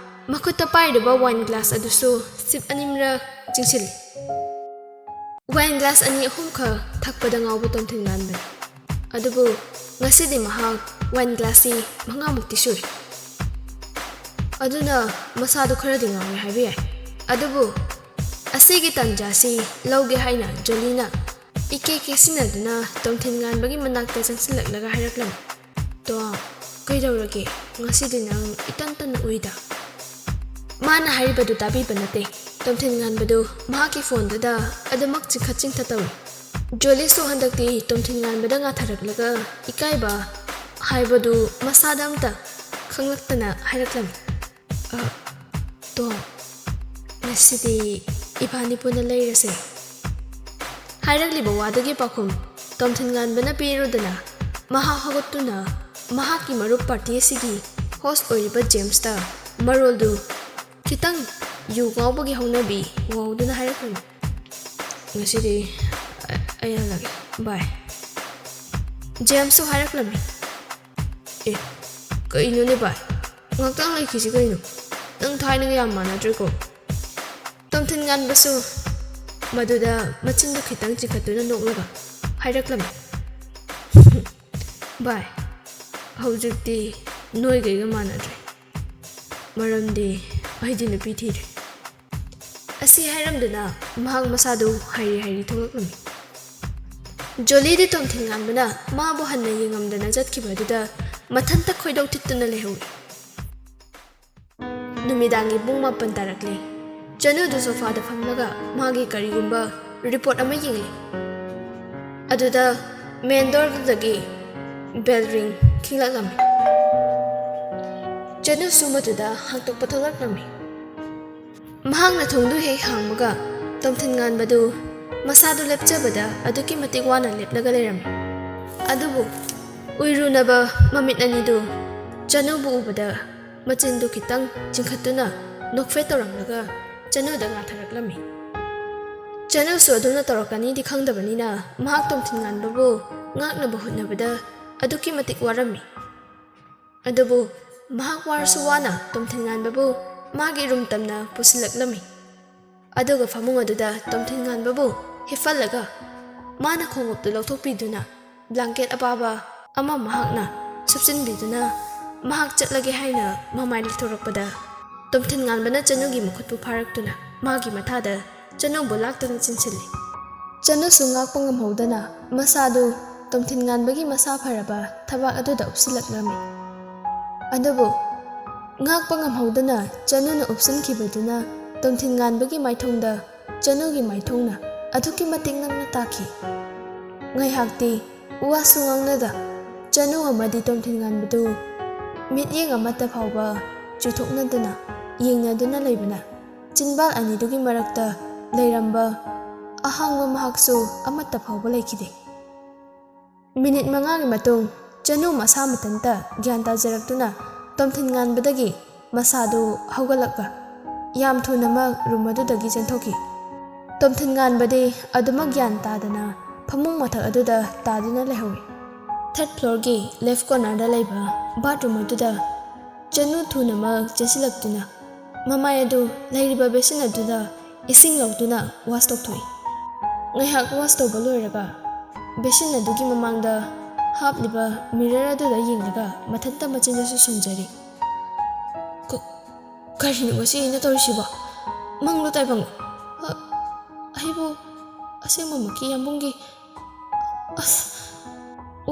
ꯃꯈꯨꯠꯇ ꯄꯥꯏꯔꯤꯕ ꯋꯥꯏꯟ ꯒ꯭ꯂꯥꯁ ꯑꯗꯨꯁꯨ ꯁꯤꯞ ꯑꯅꯤꯃꯔꯛ ꯆꯤꯡꯁꯤꯜꯂꯤ꯫ ꯋꯥꯏꯟ ꯒ꯭ꯂꯥꯁ ꯑꯅꯤ ꯑꯍꯨꯝꯈꯛ ꯊꯛꯄꯗ ꯉꯥꯎꯕ ꯇꯣꯝꯊꯤꯟ ꯉꯥꯟꯕꯅꯤ꯫ ꯑꯗꯨꯕꯨ ꯉꯁꯤꯗꯤ ꯃꯍꯥꯛ ꯋꯥꯏꯟ ꯒ꯭ꯂꯥꯁꯁꯤ ꯃꯉꯥꯃꯨꯛꯇꯤ ꯁꯨꯔꯦ꯫ ꯑꯗꯨꯅ ꯃꯁꯥꯗꯣ ꯈꯔꯗꯤ ꯉꯥꯎꯔꯦ ꯍꯥꯏꯕ ꯌꯥꯏ꯫ ꯑꯗꯨꯕꯨ ꯑꯁꯤꯒꯤ ꯇꯥꯟꯖꯥꯁꯤ ꯂꯧꯒꯦ ꯍꯥꯏꯅ ꯖꯣꯂꯤꯅ ꯏꯀꯦ ꯀꯦꯁꯤꯟꯅꯗꯨꯅ ꯇꯣꯝꯊꯤꯟ ꯉꯥꯟꯕꯒꯤ ꯃꯅꯥꯛꯇ ꯆꯪꯁꯤꯜꯂꯛꯂꯒ ꯍꯥꯏꯔꯛꯂꯝꯃꯤ, "ꯇꯣꯝ, "ꯀꯩꯗꯧꯔꯒꯦ? ꯉꯁꯤꯗꯤ ꯅꯪ ꯏꯇꯟ ꯇꯟꯅ ꯎꯏꯗ?" ꯃꯥꯅ ꯍꯥꯏꯔꯤꯕꯗꯨ ꯇꯥꯕꯤꯕ ꯅꯠꯇꯦ꯫ ꯇꯣꯝꯊꯤꯟ ꯉꯥꯟꯕꯗꯨ ꯃꯍꯥꯛꯀꯤ ꯐꯣꯟꯗꯨꯗ ꯑꯗꯨꯃꯛ ꯆꯤꯡꯈꯠ ꯆꯤꯡꯊ ꯇꯧꯏ꯫ ꯖꯣꯂꯤꯁꯨ ꯍꯟꯗꯛꯇꯤ ꯇꯣꯝꯊꯤꯟ ꯉꯥꯟꯕꯗ ꯉꯥꯊꯔꯛꯂꯒ ꯏꯀꯥꯏꯕ ꯍꯥꯏꯕꯗꯨ ꯃꯁꯥꯗ ꯑꯝꯇ ꯈꯪꯂꯛꯇꯅ ꯍꯥꯏꯔꯛꯂꯝꯃꯤ, "ꯑ, ꯇꯣꯝ, ꯉꯁꯤꯗꯤ ꯏꯕꯥꯅꯤ ꯄꯨꯟꯅ ꯂꯩꯔꯁꯦ"꯫ ꯍꯥꯏꯔꯛꯂꯤꯕ ꯋꯥꯗꯨꯒꯤ ꯄꯥꯎꯈꯨꯝ ꯇꯣꯝꯊꯤꯟ ꯉꯥꯟꯕꯅ ꯄꯤꯔꯨꯗꯅ ꯃꯍꯥꯛ ꯍꯧꯒꯠꯇꯨꯅ ꯃꯍꯥꯛꯀꯤ ꯃꯔꯨꯞ ꯄꯥꯔꯇꯤ ꯑꯁꯤꯒꯤ ꯍꯣꯁ ꯑꯣꯏꯔꯤꯕ ꯖꯦꯝꯁꯇ ꯃꯔꯣꯜꯗꯨ ꯈꯤꯇꯪ ꯌꯨ ꯉꯥꯎꯕꯒꯤ ꯍꯧꯅꯕꯤ ꯉꯥꯎꯗꯨꯅ ꯍꯥꯏꯔꯛꯂꯝꯃꯤ, "ꯉꯁꯤꯗꯤ ꯑ-, ꯑꯩ ꯍꯜꯂꯒꯦ, ꯕꯥꯏ"꯫ ꯖꯦꯝꯁꯁꯨ ꯍꯥꯏꯔꯛꯂꯝꯃꯤ, "ꯑꯦ, ꯀꯩꯅꯣꯅꯦ ꯕꯥꯏ? ꯉꯥꯛꯇꯪ ꯂꯩꯈꯤꯁꯤ ꯀꯩꯅꯣ? ꯅꯪ ꯊꯥꯏꯅꯒ ꯌꯥꯝ ꯃꯥꯟꯅꯗ꯭ꯔꯦꯀꯣ"꯫ ꯇꯣꯝꯊꯤꯟ ꯉꯥꯟꯕꯁꯨ ꯃꯗꯨꯗ ꯃꯆꯤꯟꯗꯨ ꯈꯤꯇꯪ ꯆꯤꯡꯈꯠꯇꯨꯅ ꯅꯣꯛꯂꯒ ꯍꯥꯏꯔꯛꯂꯝꯃꯤ, "ꯕꯥꯏ, ꯍꯧꯖꯤꯛꯇꯤ ꯅꯣꯏꯒꯩꯒ ꯃꯥꯟꯅꯗ꯭ꯔꯦ꯫ ꯃꯔꯝꯗꯤ ꯑꯩꯗꯤ ꯅꯨꯄꯤ ꯊꯤꯔꯦ"꯫ ꯑꯁꯤ ꯍꯥꯏꯔꯝꯗꯨꯅ ꯃꯍꯥꯛ ꯃꯁꯥꯗꯨ ꯍꯥꯏꯔꯤ ꯍꯥꯏꯔꯤ ꯊꯣꯛꯂꯛꯂꯝꯃꯤ꯫ ꯖꯣꯂꯤꯗꯤ ꯇꯣꯝꯊꯤꯟ ꯉꯥꯟꯕꯅ ꯃꯥꯕꯨ ꯍꯟꯅ ꯌꯦꯡꯉꯝꯗꯅ ꯆꯠꯈꯤꯕ ꯑꯗꯨꯗ ꯃꯊꯟꯇ ꯈꯣꯏꯗꯧ ꯊꯤꯠꯇꯨꯅ ꯂꯩꯍꯧꯏ꯫ ꯅꯨꯃꯤꯗꯥꯡꯒꯤ ꯄꯨꯡ ꯃꯥꯄꯟ ꯇꯥꯔꯛꯂꯦ꯫ ꯆꯅꯨꯗꯨ ꯁꯣꯐꯥꯗ ꯐꯝꯂꯒ ꯃꯥꯒꯤ ꯀꯔꯤꯒꯨꯝꯕ ꯔꯤꯄꯣꯔꯠ ꯑꯃ ꯌꯦꯡꯂꯤ꯫ ꯑꯗꯨꯗ ꯃꯦꯟ ꯗꯣꯔꯗꯨꯗꯒꯤ ꯕꯦꯜ ꯔꯤꯡ ꯈꯤꯡꯂꯛꯂꯝꯃꯤ꯫ ꯆꯅꯨꯁꯨ ꯃꯗꯨꯗ ꯍꯥꯡꯇꯣꯛꯄ ꯊꯣꯛꯂꯛꯂꯝꯃꯤ꯫ ꯃꯍꯥꯛꯅ ꯊꯣꯡꯗꯨ ꯍꯦꯛ ꯍꯥꯡꯕꯒ ꯇꯣꯝꯊꯤꯟ ꯉꯥꯟꯕꯗꯨ ꯃꯁꯥꯗꯨ ꯂꯦꯞꯆꯕꯗ ꯑꯗꯨꯛꯀꯤ ꯃꯇꯤꯛ ꯋꯥꯅ ꯂꯦꯞꯂꯒ ꯂꯩꯔꯝꯃꯤ꯫ ꯑꯗꯨꯕꯨ ꯎꯏꯔꯨꯅꯕ ꯃꯃꯤꯠ ꯑꯅꯤꯗꯨ ꯆꯅꯨꯕꯨ ꯎꯕꯗ ꯃꯆꯤꯟꯗꯨ ꯈꯤꯇꯪ ꯆꯤꯡꯈꯠꯇꯨꯅ ꯅꯣꯛꯐꯦꯠ ꯇꯧꯔꯝꯂꯒ ꯆꯅꯨꯗ ꯉꯥꯊꯔꯛꯂꯝꯃꯤ꯫ ꯆꯅꯨꯁꯨ ꯑꯗꯨꯝꯅ ꯇꯧꯔꯛꯀꯅꯤꯗꯤ ꯈꯪꯗꯕꯅꯤꯅ ꯃꯍꯥꯛ ꯇꯣꯝꯊꯤꯟ ꯉꯥꯟꯕꯕꯨ ꯉꯥꯛꯅꯕ ꯍꯣꯠꯅꯕꯗ ꯑꯗꯨꯛꯀꯤ ꯃꯇꯤꯛ ꯋꯥꯔꯝꯃꯤ꯫ ꯑꯗꯨꯕꯨ ꯃꯍꯥꯛ ꯋꯥꯔꯁꯨ ꯋꯥꯅ ꯇꯣꯝꯊꯤꯟ ꯉꯥꯟꯕꯕꯨ ꯃꯥꯒꯤ ꯔꯨꯝ ꯇꯝꯅ ꯄꯨꯁꯤꯜꯂꯛꯂꯝꯃꯤ꯫ ꯑꯗꯨꯒ ꯐꯃꯨꯡ ꯑꯗꯨꯗ ꯇꯣꯝꯊꯤꯟ ꯉꯥꯟꯕꯕꯨ ꯍꯤꯞꯍꯜꯂꯒ ꯃꯥꯅ ꯈꯣꯡꯎꯞꯇꯨ ꯂꯧꯊꯣꯛꯄꯤꯗꯨꯅ ꯕ꯭ꯂꯥꯡꯀꯦꯠ ꯑꯄꯥꯕ ꯑꯃ ꯃꯍꯥꯛꯅ ꯁꯨꯞꯆꯤꯟꯕꯤꯗꯨꯅ ꯃꯍꯥꯛ ꯆꯠꯂꯒꯦ ꯍꯥꯏꯅ ꯃꯃꯥꯏ ꯂꯩꯊꯣꯔꯛꯄꯗ ꯇꯣꯝꯊꯤꯟ ꯉꯥꯟꯕꯅ ꯆꯅꯨꯒꯤ ꯃꯈꯨꯠꯄꯨ ꯐꯥꯔꯛꯇꯨꯅ ꯃꯥꯒꯤ ꯃꯊꯥꯗ ꯆꯅꯨꯕꯨ ꯂꯥꯛꯇꯨꯅ ꯆꯤꯟꯁꯤꯜꯂꯤ꯫ ꯆꯅꯨꯁꯨ ꯉꯥꯛꯄ ꯉꯝꯍꯧꯗꯅ ꯃꯁꯥꯗꯨ ꯇꯣꯝꯊꯤꯟ ꯉꯥꯟꯕꯒꯤ ꯃꯁꯥ ꯐꯔꯕ ꯊꯕꯥꯛ ꯑꯗꯨꯗ ꯎꯞꯁꯤꯜꯂꯛꯂꯝꯃꯤ꯫ ꯑꯗꯨꯕꯨ ꯉꯥꯛꯄ ꯉꯝꯍꯧꯗꯅ ꯆꯅꯨꯅ ꯎꯞꯁꯤꯟꯈꯤꯕꯗꯨꯅ ꯇꯣꯝꯊꯤꯟ ꯉꯥꯟꯕꯒꯤ ꯃꯥꯏꯊꯣꯡꯗ ꯆꯅꯨꯒꯤ ꯃꯥꯏꯊꯣꯡꯅ ꯑꯗꯨꯛꯀꯤ ꯃꯇꯤꯛ ꯅꯛꯅ ꯇꯥꯈꯤ꯫ ꯉꯥꯏꯍꯥꯛꯇꯤ ꯋꯥꯁꯨ ꯉꯥꯡꯅꯗ ꯆꯅꯨ ꯑꯃꯗꯤ ꯇꯣꯝꯊꯤꯟ ꯉꯥꯟꯕꯗꯨ ꯃꯤꯠꯌꯦꯡ ꯑꯃꯠꯇ ꯐꯥꯎꯕ ꯆꯨꯊꯣꯛꯅꯗꯅ ꯌꯦꯡꯅꯗꯨꯅ ꯂꯩꯕꯅ ꯆꯤꯟꯕꯥꯜ ꯑꯅꯤꯗꯨꯒꯤ ꯃꯔꯛꯇ ꯂꯩꯔꯝꯕ ꯑꯍꯥꯡꯕ ꯃꯍꯥꯛꯁꯨ ꯑꯃꯠꯇ ꯐꯥꯎꯕ ꯂꯩꯈꯤꯗꯦ꯫ ꯃꯤꯅꯤꯠ ꯃꯉꯥꯒꯤ ꯃꯇꯨꯡ ꯆꯅꯨ ꯃꯁꯥ ꯃꯊꯟꯇ ꯒ꯭ꯌꯥꯟ ꯇꯥꯖꯔꯛꯇꯨꯅ ꯇꯣꯝꯊꯤꯟ ꯉꯥꯟꯕꯗꯒꯤ ꯃꯁꯥꯗꯨ ꯍꯧꯒꯠꯂꯛꯂ ꯌꯥꯝ ꯊꯨꯅꯃꯛ ꯔꯨꯝ ꯑꯗꯨꯗꯒꯤ ꯆꯦꯟꯊꯣꯛꯈꯤ꯫ ꯇꯣꯝꯊꯤꯟ ꯉꯥꯟꯕꯗꯤ ꯑꯗꯨꯃꯛ ꯒ꯭ꯌꯥꯟ ꯇꯥꯗꯅ ꯐꯃꯨꯡ ꯃꯊꯛ ꯑꯗꯨꯗ ꯇꯥꯗꯨꯅ ꯂꯩꯍꯧꯏ꯫ ꯊꯥꯔꯠ ꯐ꯭ꯂꯣꯔꯒꯤ ꯂꯦꯐ ꯀꯣꯔꯅꯔꯗ ꯂꯩꯕ ꯕꯥꯠꯔꯨꯝ ꯑꯗꯨꯗ ꯆꯅꯨ ꯊꯨꯅꯃꯛ ꯆꯦꯟꯁꯤꯜꯂꯛꯇꯨꯅ ꯃꯃꯥꯏ ꯑꯗꯨ ꯂꯩꯔꯤꯕ ꯕꯦꯁꯤꯟ ꯑꯗꯨꯗ ꯏꯁꯤꯡ ꯂꯧꯗꯨꯅ ꯋꯥꯁ ꯇꯧꯊꯣꯛꯏ꯫ ꯉꯥꯏꯍꯥꯛ ꯋꯥꯁ ꯇꯧꯕ ꯂꯣꯏꯔꯒ ꯕꯦꯁꯤꯟ ꯑꯗꯨꯒꯤ ꯃꯃꯥꯡꯗ ꯍꯥꯞꯂꯤꯕ ꯃꯤꯔꯔ ꯑꯗꯨꯗ ꯌꯦꯡꯂꯒ ꯃꯊꯟꯇ ꯃꯆꯤꯟꯗꯁꯨ ꯁꯨꯝꯖꯔꯤ꯫ "ꯀ-, ꯀꯔꯤꯅꯣ ꯉꯁꯤ ꯑꯩꯅ ꯇꯧꯔꯤꯁꯤꯕꯣ? ꯃꯪꯂꯣ ꯇꯥꯏꯕꯪꯂꯣ? ꯑ-, ꯑꯩꯕꯨ ꯑꯁꯦꯡꯕꯃꯛꯀꯤ ꯌꯥꯝꯕꯨꯡꯒꯤ ꯑꯁ!"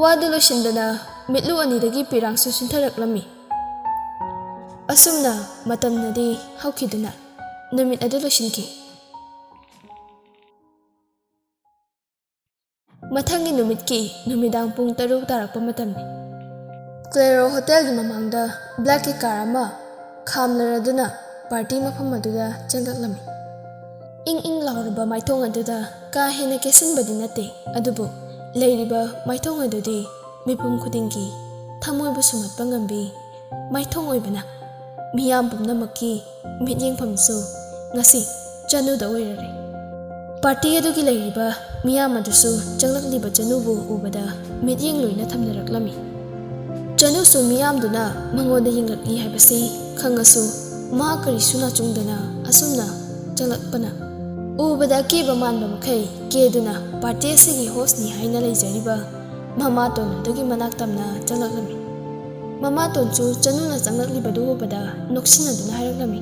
ꯋꯥꯗꯨ ꯂꯣꯏꯁꯤꯟꯗꯅ ꯃꯤꯠꯂꯨ ꯑꯅꯤꯗꯒꯤ ꯄꯤꯔꯥꯡꯁꯨ ꯁꯤꯟꯊꯔꯛꯂꯝꯃꯤ꯫ ꯑꯁꯨꯝꯅ ꯃꯇꯝꯅꯗꯤ ꯍꯧꯈꯤꯗꯨꯅ ꯅꯨꯃꯤꯠ ꯑꯗꯨ ꯂꯣꯏꯁꯤꯟꯈꯤ꯫ ꯃꯊꯪꯒꯤ ꯅꯨꯃꯤꯠꯀꯤ ꯅꯨꯃꯤꯗꯥꯡ ꯄꯨꯡ ꯇꯔꯨꯛ ꯇꯥꯔꯛꯄ ꯃꯇꯝꯅꯤ꯫ ꯀ꯭ꯂꯦꯔꯣ ꯍꯣꯇꯦꯜꯒꯤ ꯃꯃꯥꯡꯗ ꯕ꯭ꯂꯦꯛꯀꯤ ꯀꯥꯔ ꯑꯃ ꯈꯥꯝꯂꯔꯗꯨꯅ ꯄꯥꯔꯇꯤ ꯃꯐꯝ ꯑꯗꯨꯗ ꯆꯪꯂꯛꯂꯝꯃꯤ꯫ ꯏꯪ ꯏꯪ ꯂꯥꯎꯔꯕ ꯃꯥꯏꯊꯣꯡ ꯑꯗꯨꯗ ꯀꯥ ꯍꯦꯟꯅ ꯀꯦꯁꯤꯟꯕꯗꯤ ꯅꯠꯇꯦ, ꯑꯗꯨꯕꯨ ꯂꯩꯔꯤꯕ ꯃꯥꯏꯊꯣꯡ ꯑꯗꯨꯗꯤ ꯃꯤꯄꯨꯝ ꯈꯨꯗꯤꯡꯒꯤ ꯊꯃꯣꯏꯕꯨ ꯁꯨꯝꯍꯠꯄ ꯉꯝꯕꯤ ꯃꯥꯏꯊꯣꯡ ꯑꯣꯏꯕꯅ ꯃꯤꯌꯥꯝ ꯄꯨꯝꯅꯃꯛꯀꯤ ꯃꯤꯠꯌꯦꯡꯐꯝꯁꯨ ꯉꯁꯤ ꯆꯅꯨꯗ ꯑꯣꯏꯔꯔꯦ꯫ ꯄꯥꯔꯇꯤ ꯑꯗꯨꯒꯤ ꯂꯩꯔꯤꯕ ꯃꯤꯌꯥꯝ ꯑꯗꯨꯁꯨ ꯆꯪꯂꯛꯂꯤꯕ ꯆꯅꯨꯕꯨ ꯎꯕꯗ ꯃꯤꯠꯌꯦꯡ ꯂꯣꯏꯅ ꯊꯝꯅꯔꯛꯂꯝꯃꯤ꯫ ꯆꯅꯨꯁꯨ ꯃꯤꯌꯥꯝꯗꯨꯅ ꯃꯉꯣꯟꯗ ꯌꯦꯡꯂꯛꯂꯤ ꯍꯥꯏꯕꯁꯤ ꯈꯪꯉꯁꯨ ꯃꯍꯥꯛ ꯀꯔꯤꯁꯨ ꯅꯥꯆꯨꯡꯗꯅ ꯑꯁꯨꯝꯅ ꯆꯪꯂꯛꯄꯅ ꯎꯕꯗ ꯑꯀꯤꯕ ꯃꯥꯟꯕ ꯃꯈꯩ ꯀꯦꯗꯨꯅ ꯄꯥꯔꯇꯤ ꯑꯁꯤꯒꯤ ꯍꯣꯁꯅꯤ ꯍꯥꯏꯅ ꯂꯩꯖꯔꯤꯕ ꯃꯃꯥꯇꯣꯟ ꯑꯗꯨꯒꯤ ꯃꯅꯥꯛ ꯇꯝꯅ ꯆꯪꯂꯛꯂꯝꯃꯤ꯫ ꯃꯃꯥꯇꯣꯟꯁꯨ ꯆꯅꯨꯅ ꯆꯪꯂꯛꯂꯤꯕꯗꯨ ꯎꯕꯗ ꯅꯣꯛꯁꯤꯟꯅꯗꯨꯅ ꯍꯥꯏꯔꯛꯂꯝꯃꯤ,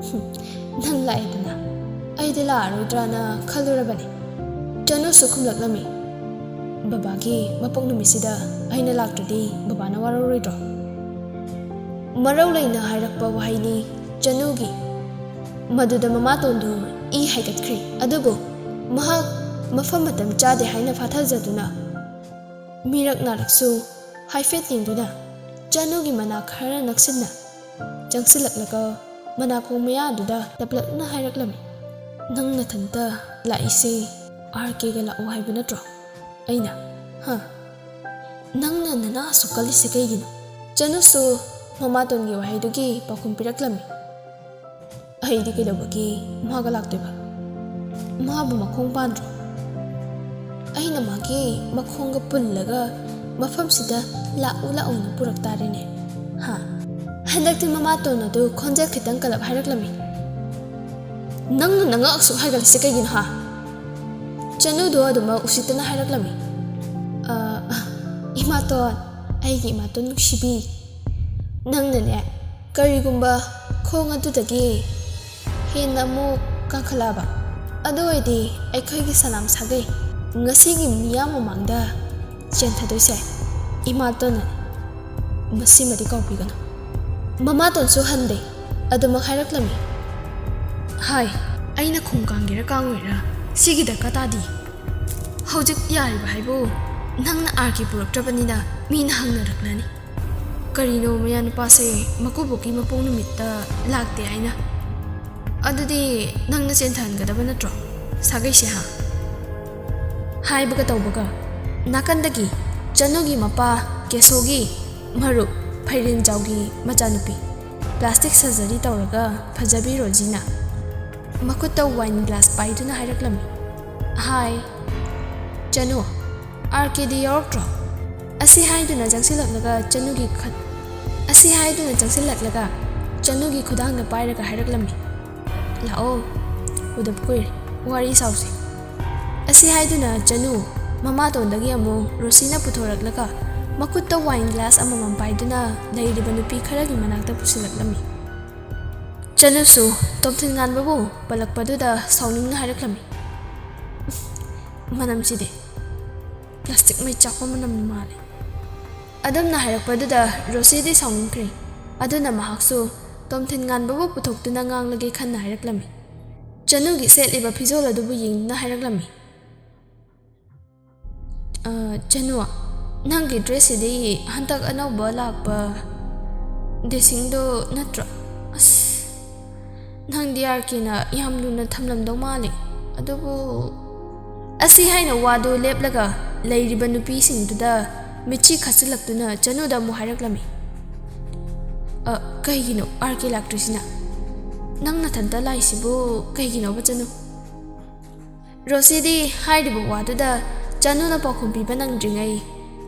"ꯍꯨꯝ, ꯅꯪ ꯂꯥꯛꯑꯦꯗꯅ꯫ ꯑꯩꯗꯤ ꯂꯥꯛꯑꯔꯣꯏꯗ꯭ꯔꯥꯅ ꯈꯜꯂꯨꯔꯕꯅꯤ꯫" ꯆꯅꯨꯁꯨ ꯈꯨꯝꯂꯛꯂꯝꯃꯤ, "ꯕꯕꯥꯒꯤ ꯃꯄꯣꯛ ꯅꯨꯃꯤꯠꯁꯤꯗ ꯑꯩꯅ ꯂꯥꯛꯇ꯭ꯔꯗꯤ ꯕꯕꯥꯅ ꯋꯥꯔꯧꯔꯣꯏꯗ꯭ꯔꯣ?" ꯃꯔꯧ ꯂꯩꯅ ꯍꯥꯏꯔꯛꯄ ꯋꯥꯍꯩꯅꯤ ꯆꯅꯨꯒꯤ꯫ ꯃꯗꯨꯗ ꯃꯃꯥꯇꯣꯟꯗꯨ ꯏ ꯍꯥꯏꯒꯠꯈ꯭ꯔꯦ꯫ ꯑꯗꯨꯕꯨ ꯃꯍꯥꯛ ꯃꯐꯝ ꯃꯇꯝ ꯆꯥꯗꯦ ꯍꯥꯏꯅ ꯐꯥꯊꯖꯗꯨꯅ ꯃꯤꯔꯛ ꯅꯥꯔꯛꯁꯨ ꯍꯥꯏꯐꯦꯠ ꯌꯦꯡꯗꯨꯅ ꯆꯅꯨꯒꯤ ꯃꯅꯥꯛ ꯈꯔ ꯅꯛꯁꯤꯟꯅ ꯆꯪꯁꯤꯜꯂꯛꯂꯒ ꯃꯅꯥꯀꯣꯡ ꯃꯌꯥꯗꯨꯗ ꯇꯞꯂꯞꯅ ꯍꯥꯏꯔꯛꯂꯝꯃꯤ, "ꯅꯪ ꯅꯊꯟꯇ ꯂꯥꯛꯏꯁꯦ ꯑꯥꯔ ꯀꯦꯒ ꯂꯥꯛꯑꯣ ꯍꯥꯏꯕ ꯅꯠꯇ꯭ꯔꯣ?" ꯑꯩꯅ, "ꯍꯥ? ꯅꯪꯅ ꯅꯅꯥ ꯑꯁꯨꯛ ꯀꯜꯂꯤꯁꯦ ꯀꯩꯒꯤꯅꯣ?" ꯆꯅꯨꯁꯨ ꯃꯃꯥꯇꯣꯟꯒꯤ ꯋꯥꯍꯩꯗꯨꯒꯤ ꯄꯥꯎꯈꯨꯝ ꯄꯤꯔꯛꯂꯝꯃꯤ꯫ "ꯑꯩꯗꯤ ꯀꯩꯗꯧꯕꯒꯤ ꯃꯥꯒ ꯂꯥꯛꯇꯣꯏꯕ? ꯃꯥꯕꯨ ꯃꯈꯣꯡ ꯄꯥꯟꯗ꯭ꯔꯣ? ꯑꯩꯅ ꯃꯥꯒꯤ ꯃꯈꯣꯡꯒ ꯄꯨꯜꯂꯒ ꯃꯐꯝꯁꯤꯗ ꯂꯥꯛꯎ ꯂꯥꯛꯎꯅ ꯄꯨꯔꯛ ꯇꯥꯔꯦꯅꯦ, ꯍꯥ?" ꯍꯟꯗꯛꯇꯤ ꯃꯃꯥꯇꯣꯟ ꯑꯗꯨ ꯈꯣꯟꯖꯦꯜ ꯈꯤꯇꯪ ꯀꯜꯂꯞ ꯍꯥꯏꯔꯛꯂꯝꯃꯤ, "ꯅꯪꯅ ꯅꯉꯛ ꯑꯁꯨꯛ ꯍꯥꯏꯒꯠꯂꯤꯁꯦ ꯀꯩꯒꯤꯅꯣ, ꯍꯥ?" ꯆꯅꯨꯗꯣ ꯑꯗꯨꯃꯛ ꯎꯁꯤꯠꯇꯅ ꯍꯥꯏꯔꯛꯂꯝꯃꯤ, "ꯑ, ꯏꯃꯥꯇꯣꯟ, ꯑꯩꯒꯤ ꯏꯃꯥꯇꯣꯟ ꯅꯨꯡꯁꯤꯕꯤ, ꯅꯪꯅꯅꯦ ꯀꯔꯤꯒꯨꯝꯕ ꯈꯣꯡ ꯑꯗꯨꯗꯒꯤ ꯍꯦꯟꯅ ꯑꯃꯨꯛ ꯀꯥꯡꯈꯠꯂꯛꯑꯕ, ꯑꯗꯨ ꯑꯣꯏꯔꯗꯤ ꯑꯩꯈꯣꯏꯒꯤ ꯁꯂꯥꯝ ꯁꯥꯒꯩ ꯉꯁꯤꯒꯤ ꯃꯤꯌꯥꯝ ꯃꯃꯥꯡꯗ ꯆꯦꯟꯊꯗꯣꯏꯁꯦ ꯏꯃꯥꯇꯣꯟꯅꯅꯦ꯫ ꯃꯁꯤꯃꯗꯤ ꯀꯥꯎꯕꯤꯒꯅꯨ꯫" ꯃꯃꯥꯇꯣꯟꯁꯨ ꯍꯟꯗꯦ, ꯑꯗꯨꯃꯛ ꯍꯥꯏꯔꯛꯂꯝꯃꯤ꯫ ꯍꯥꯏ, ꯑꯩꯅ ꯈꯣꯡ ꯀꯥꯡꯒꯦꯔꯥ ꯀꯥꯡꯉꯣꯏꯔꯥ ꯁꯤꯒꯤ ꯗꯔꯀꯥꯔ ꯇꯥꯗꯦ꯫ ꯍꯧꯖꯤꯛ ꯌꯥꯔꯤꯕ ꯍꯥꯏꯕꯨ ꯅꯪꯅ ꯑꯥꯔ ꯀꯦ ꯄꯨꯔꯛꯇ꯭ꯔꯕꯅꯤꯅ ꯃꯤꯅ ꯍꯪꯅꯔꯛꯂꯅꯤ꯫ ꯀꯔꯤꯅꯣ ꯃꯌꯥꯅꯨꯄꯥꯁꯦ ꯃꯀꯨꯕꯣꯛꯀꯤ ꯃꯄꯣꯛ ꯅꯨꯃꯤꯠꯇ ꯂꯥꯛꯇꯦ ꯍꯥꯏꯅ? ꯑꯗꯨꯗꯤ ꯅꯪꯅ ꯆꯦꯟꯊꯍꯟꯒꯗꯕ ꯅꯠꯇ꯭ꯔꯣ ꯁꯥꯒꯩꯁꯦ, ꯍꯥ? ꯍꯥꯏꯕꯒ ꯇꯧꯕꯒ ꯅꯥꯀꯟꯗꯒꯤ ꯆꯅꯨꯒꯤ ꯃꯄꯥ ꯀꯦꯁꯣꯒꯤ ꯃꯔꯨꯞ ꯐꯩꯔꯦꯟꯖꯥꯎꯒꯤ ꯃꯆꯥꯅꯨꯄꯤ ꯄ꯭ꯂꯥꯁꯇꯤꯛ ꯁꯔꯖꯔꯤ ꯇꯧꯔꯒ ꯐꯖꯕꯤ ꯔꯣꯖꯤꯅ ꯃꯈꯨꯠꯇ ꯋꯥꯏꯟ ꯒ꯭ꯂꯥꯁ ꯄꯥꯏꯗꯨꯅ ꯍꯥꯏꯔꯛꯂꯝꯃꯤ, "ꯍꯥꯏ, ꯆꯅꯨ, ꯑꯥꯔ ꯀꯦꯗꯤ ꯌꯥꯎꯔꯛꯇ꯭ꯔꯣ?" ꯑꯁꯤ ꯍꯥꯏꯗꯨꯅ ꯆꯪꯁꯤꯜꯂꯛꯂꯒ ꯆꯅꯨꯒꯤ ꯈꯠ-, ꯑꯁꯤ ꯍꯥꯏꯗꯨꯅ ꯆꯪꯁꯤꯜꯂꯛꯂꯒ ꯆꯅꯨꯒꯤ ꯈꯨꯗꯥꯡꯗ ꯄꯥꯏꯔꯒ ꯍꯥꯏꯔꯛꯂꯝꯃꯤ, "ꯂꯥꯛꯑꯣ, ꯎꯗꯕ ꯀꯨꯏꯔꯦ, ꯋꯥꯔꯤ ꯁꯥꯎꯁꯦ꯫" ꯑꯁꯤ ꯍꯥꯏꯗꯨꯅ ꯆꯅꯨ ꯃꯃꯥꯇꯣꯟꯗꯒꯤ ꯑꯃꯨꯛ ꯔꯣꯁꯤꯅ ꯄꯨꯊꯣꯔꯛꯂꯒ ꯃꯈꯨꯠꯇ ꯋꯥꯏꯟ ꯒ꯭ꯂꯥꯁ ꯑꯃꯃꯝ ꯄꯥꯏꯗꯨꯅ ꯂꯩꯔꯤꯕ ꯅꯨꯄꯤ ꯈꯔꯒꯤ ꯃꯅꯥꯛꯇ ꯄꯨꯁꯤꯜꯂꯛꯂꯝꯃꯤ꯫ ꯆꯅꯨꯁꯨ ꯇꯣꯝꯊꯤꯟ ꯉꯥꯟꯕꯕꯨ ꯄꯜꯂꯛꯄꯗꯨꯗ ꯁꯥꯎꯅꯤꯡꯅ ꯍꯥꯏꯔꯛꯂꯝꯃꯤ, "ꯃꯅꯝꯁꯤꯗꯤ ꯄ꯭ꯂꯥꯁꯇꯤꯛ ꯃꯩ ꯆꯥꯛꯄ ꯃꯅꯝ ꯃꯥꯜꯂꯦ꯫" ꯑꯗꯨꯝꯅ ꯍꯥꯏꯔꯛꯄꯗꯨꯗ ꯔꯣꯁꯤꯗꯤ ꯁꯥꯎꯅꯤꯡꯈ꯭ꯔꯦ꯫ ꯑꯗꯨꯅ ꯃꯍꯥꯛꯁꯨ ꯇꯣꯝꯊꯤꯟ ꯉꯥꯟꯕꯕꯨ ꯄꯨꯊꯣꯛꯇꯨꯅ ꯉꯥꯡꯂꯒꯦ ꯈꯟꯅ ꯍꯥꯏꯔꯛꯂꯝꯃꯤ꯫ ꯆꯅꯨꯒꯤ ꯁꯦꯠꯂꯤꯕ ꯐꯤꯖꯣꯜ ꯑꯗꯨꯕꯨ ꯌꯦꯡꯗꯨꯅ ꯍꯥꯏꯔꯛꯂꯝꯃꯤ꯫ "ꯑ, ꯆꯅꯨ, ꯅꯪꯒꯤ ꯗ꯭ꯔꯦꯁꯁꯤꯗꯤ ꯍꯟꯗꯛ ꯑꯅꯧꯕ ꯂꯥꯛꯄ ꯗ꯭ꯔꯦꯁꯤꯡꯗꯣ ꯅꯠꯇ꯭ꯔꯣ? ꯑꯁ, ꯅꯪꯗꯤ ꯑꯥꯔ ꯀꯦꯅ ꯌꯥꯝ ꯂꯨꯅ ꯊꯝꯂꯝꯗꯧ ꯃꯥꯜꯂꯤ꯫ ꯑꯗꯨꯕꯨ," ꯑꯁꯤ ꯍꯥꯏꯅ ꯋꯥꯗꯨ ꯂꯦꯞꯂꯒ ꯂꯩꯔꯤꯕ ꯅꯨꯄꯤꯁꯤꯡꯗꯨꯗ ꯃꯤꯠꯆꯤ ꯈꯠꯆꯤꯜꯂꯛꯇꯨꯅ ꯆꯅꯨꯗ ꯑꯃꯨꯛ ꯍꯥꯏꯔꯛꯂꯝꯃꯤ꯫ "ꯑ, ꯀꯩꯒꯤꯅꯣ ꯑꯥꯔ ꯀꯦ ꯂꯥꯛꯇ꯭ꯔꯤꯁꯤꯅ? ꯅꯪ ꯅꯊꯟꯇ ꯂꯥꯛꯏꯁꯤꯕꯨ ꯀꯩꯒꯤꯅꯣꯕ, ꯆꯅꯨ?" ꯔꯣꯁꯤꯗꯤ ꯍꯥꯏꯔꯤꯕ ꯋꯥꯗꯨꯗ ꯆꯅꯨꯅ ꯄꯥꯎꯈꯨꯝ ꯄꯤꯕ ꯅꯪꯗ꯭ꯔꯤꯉꯩ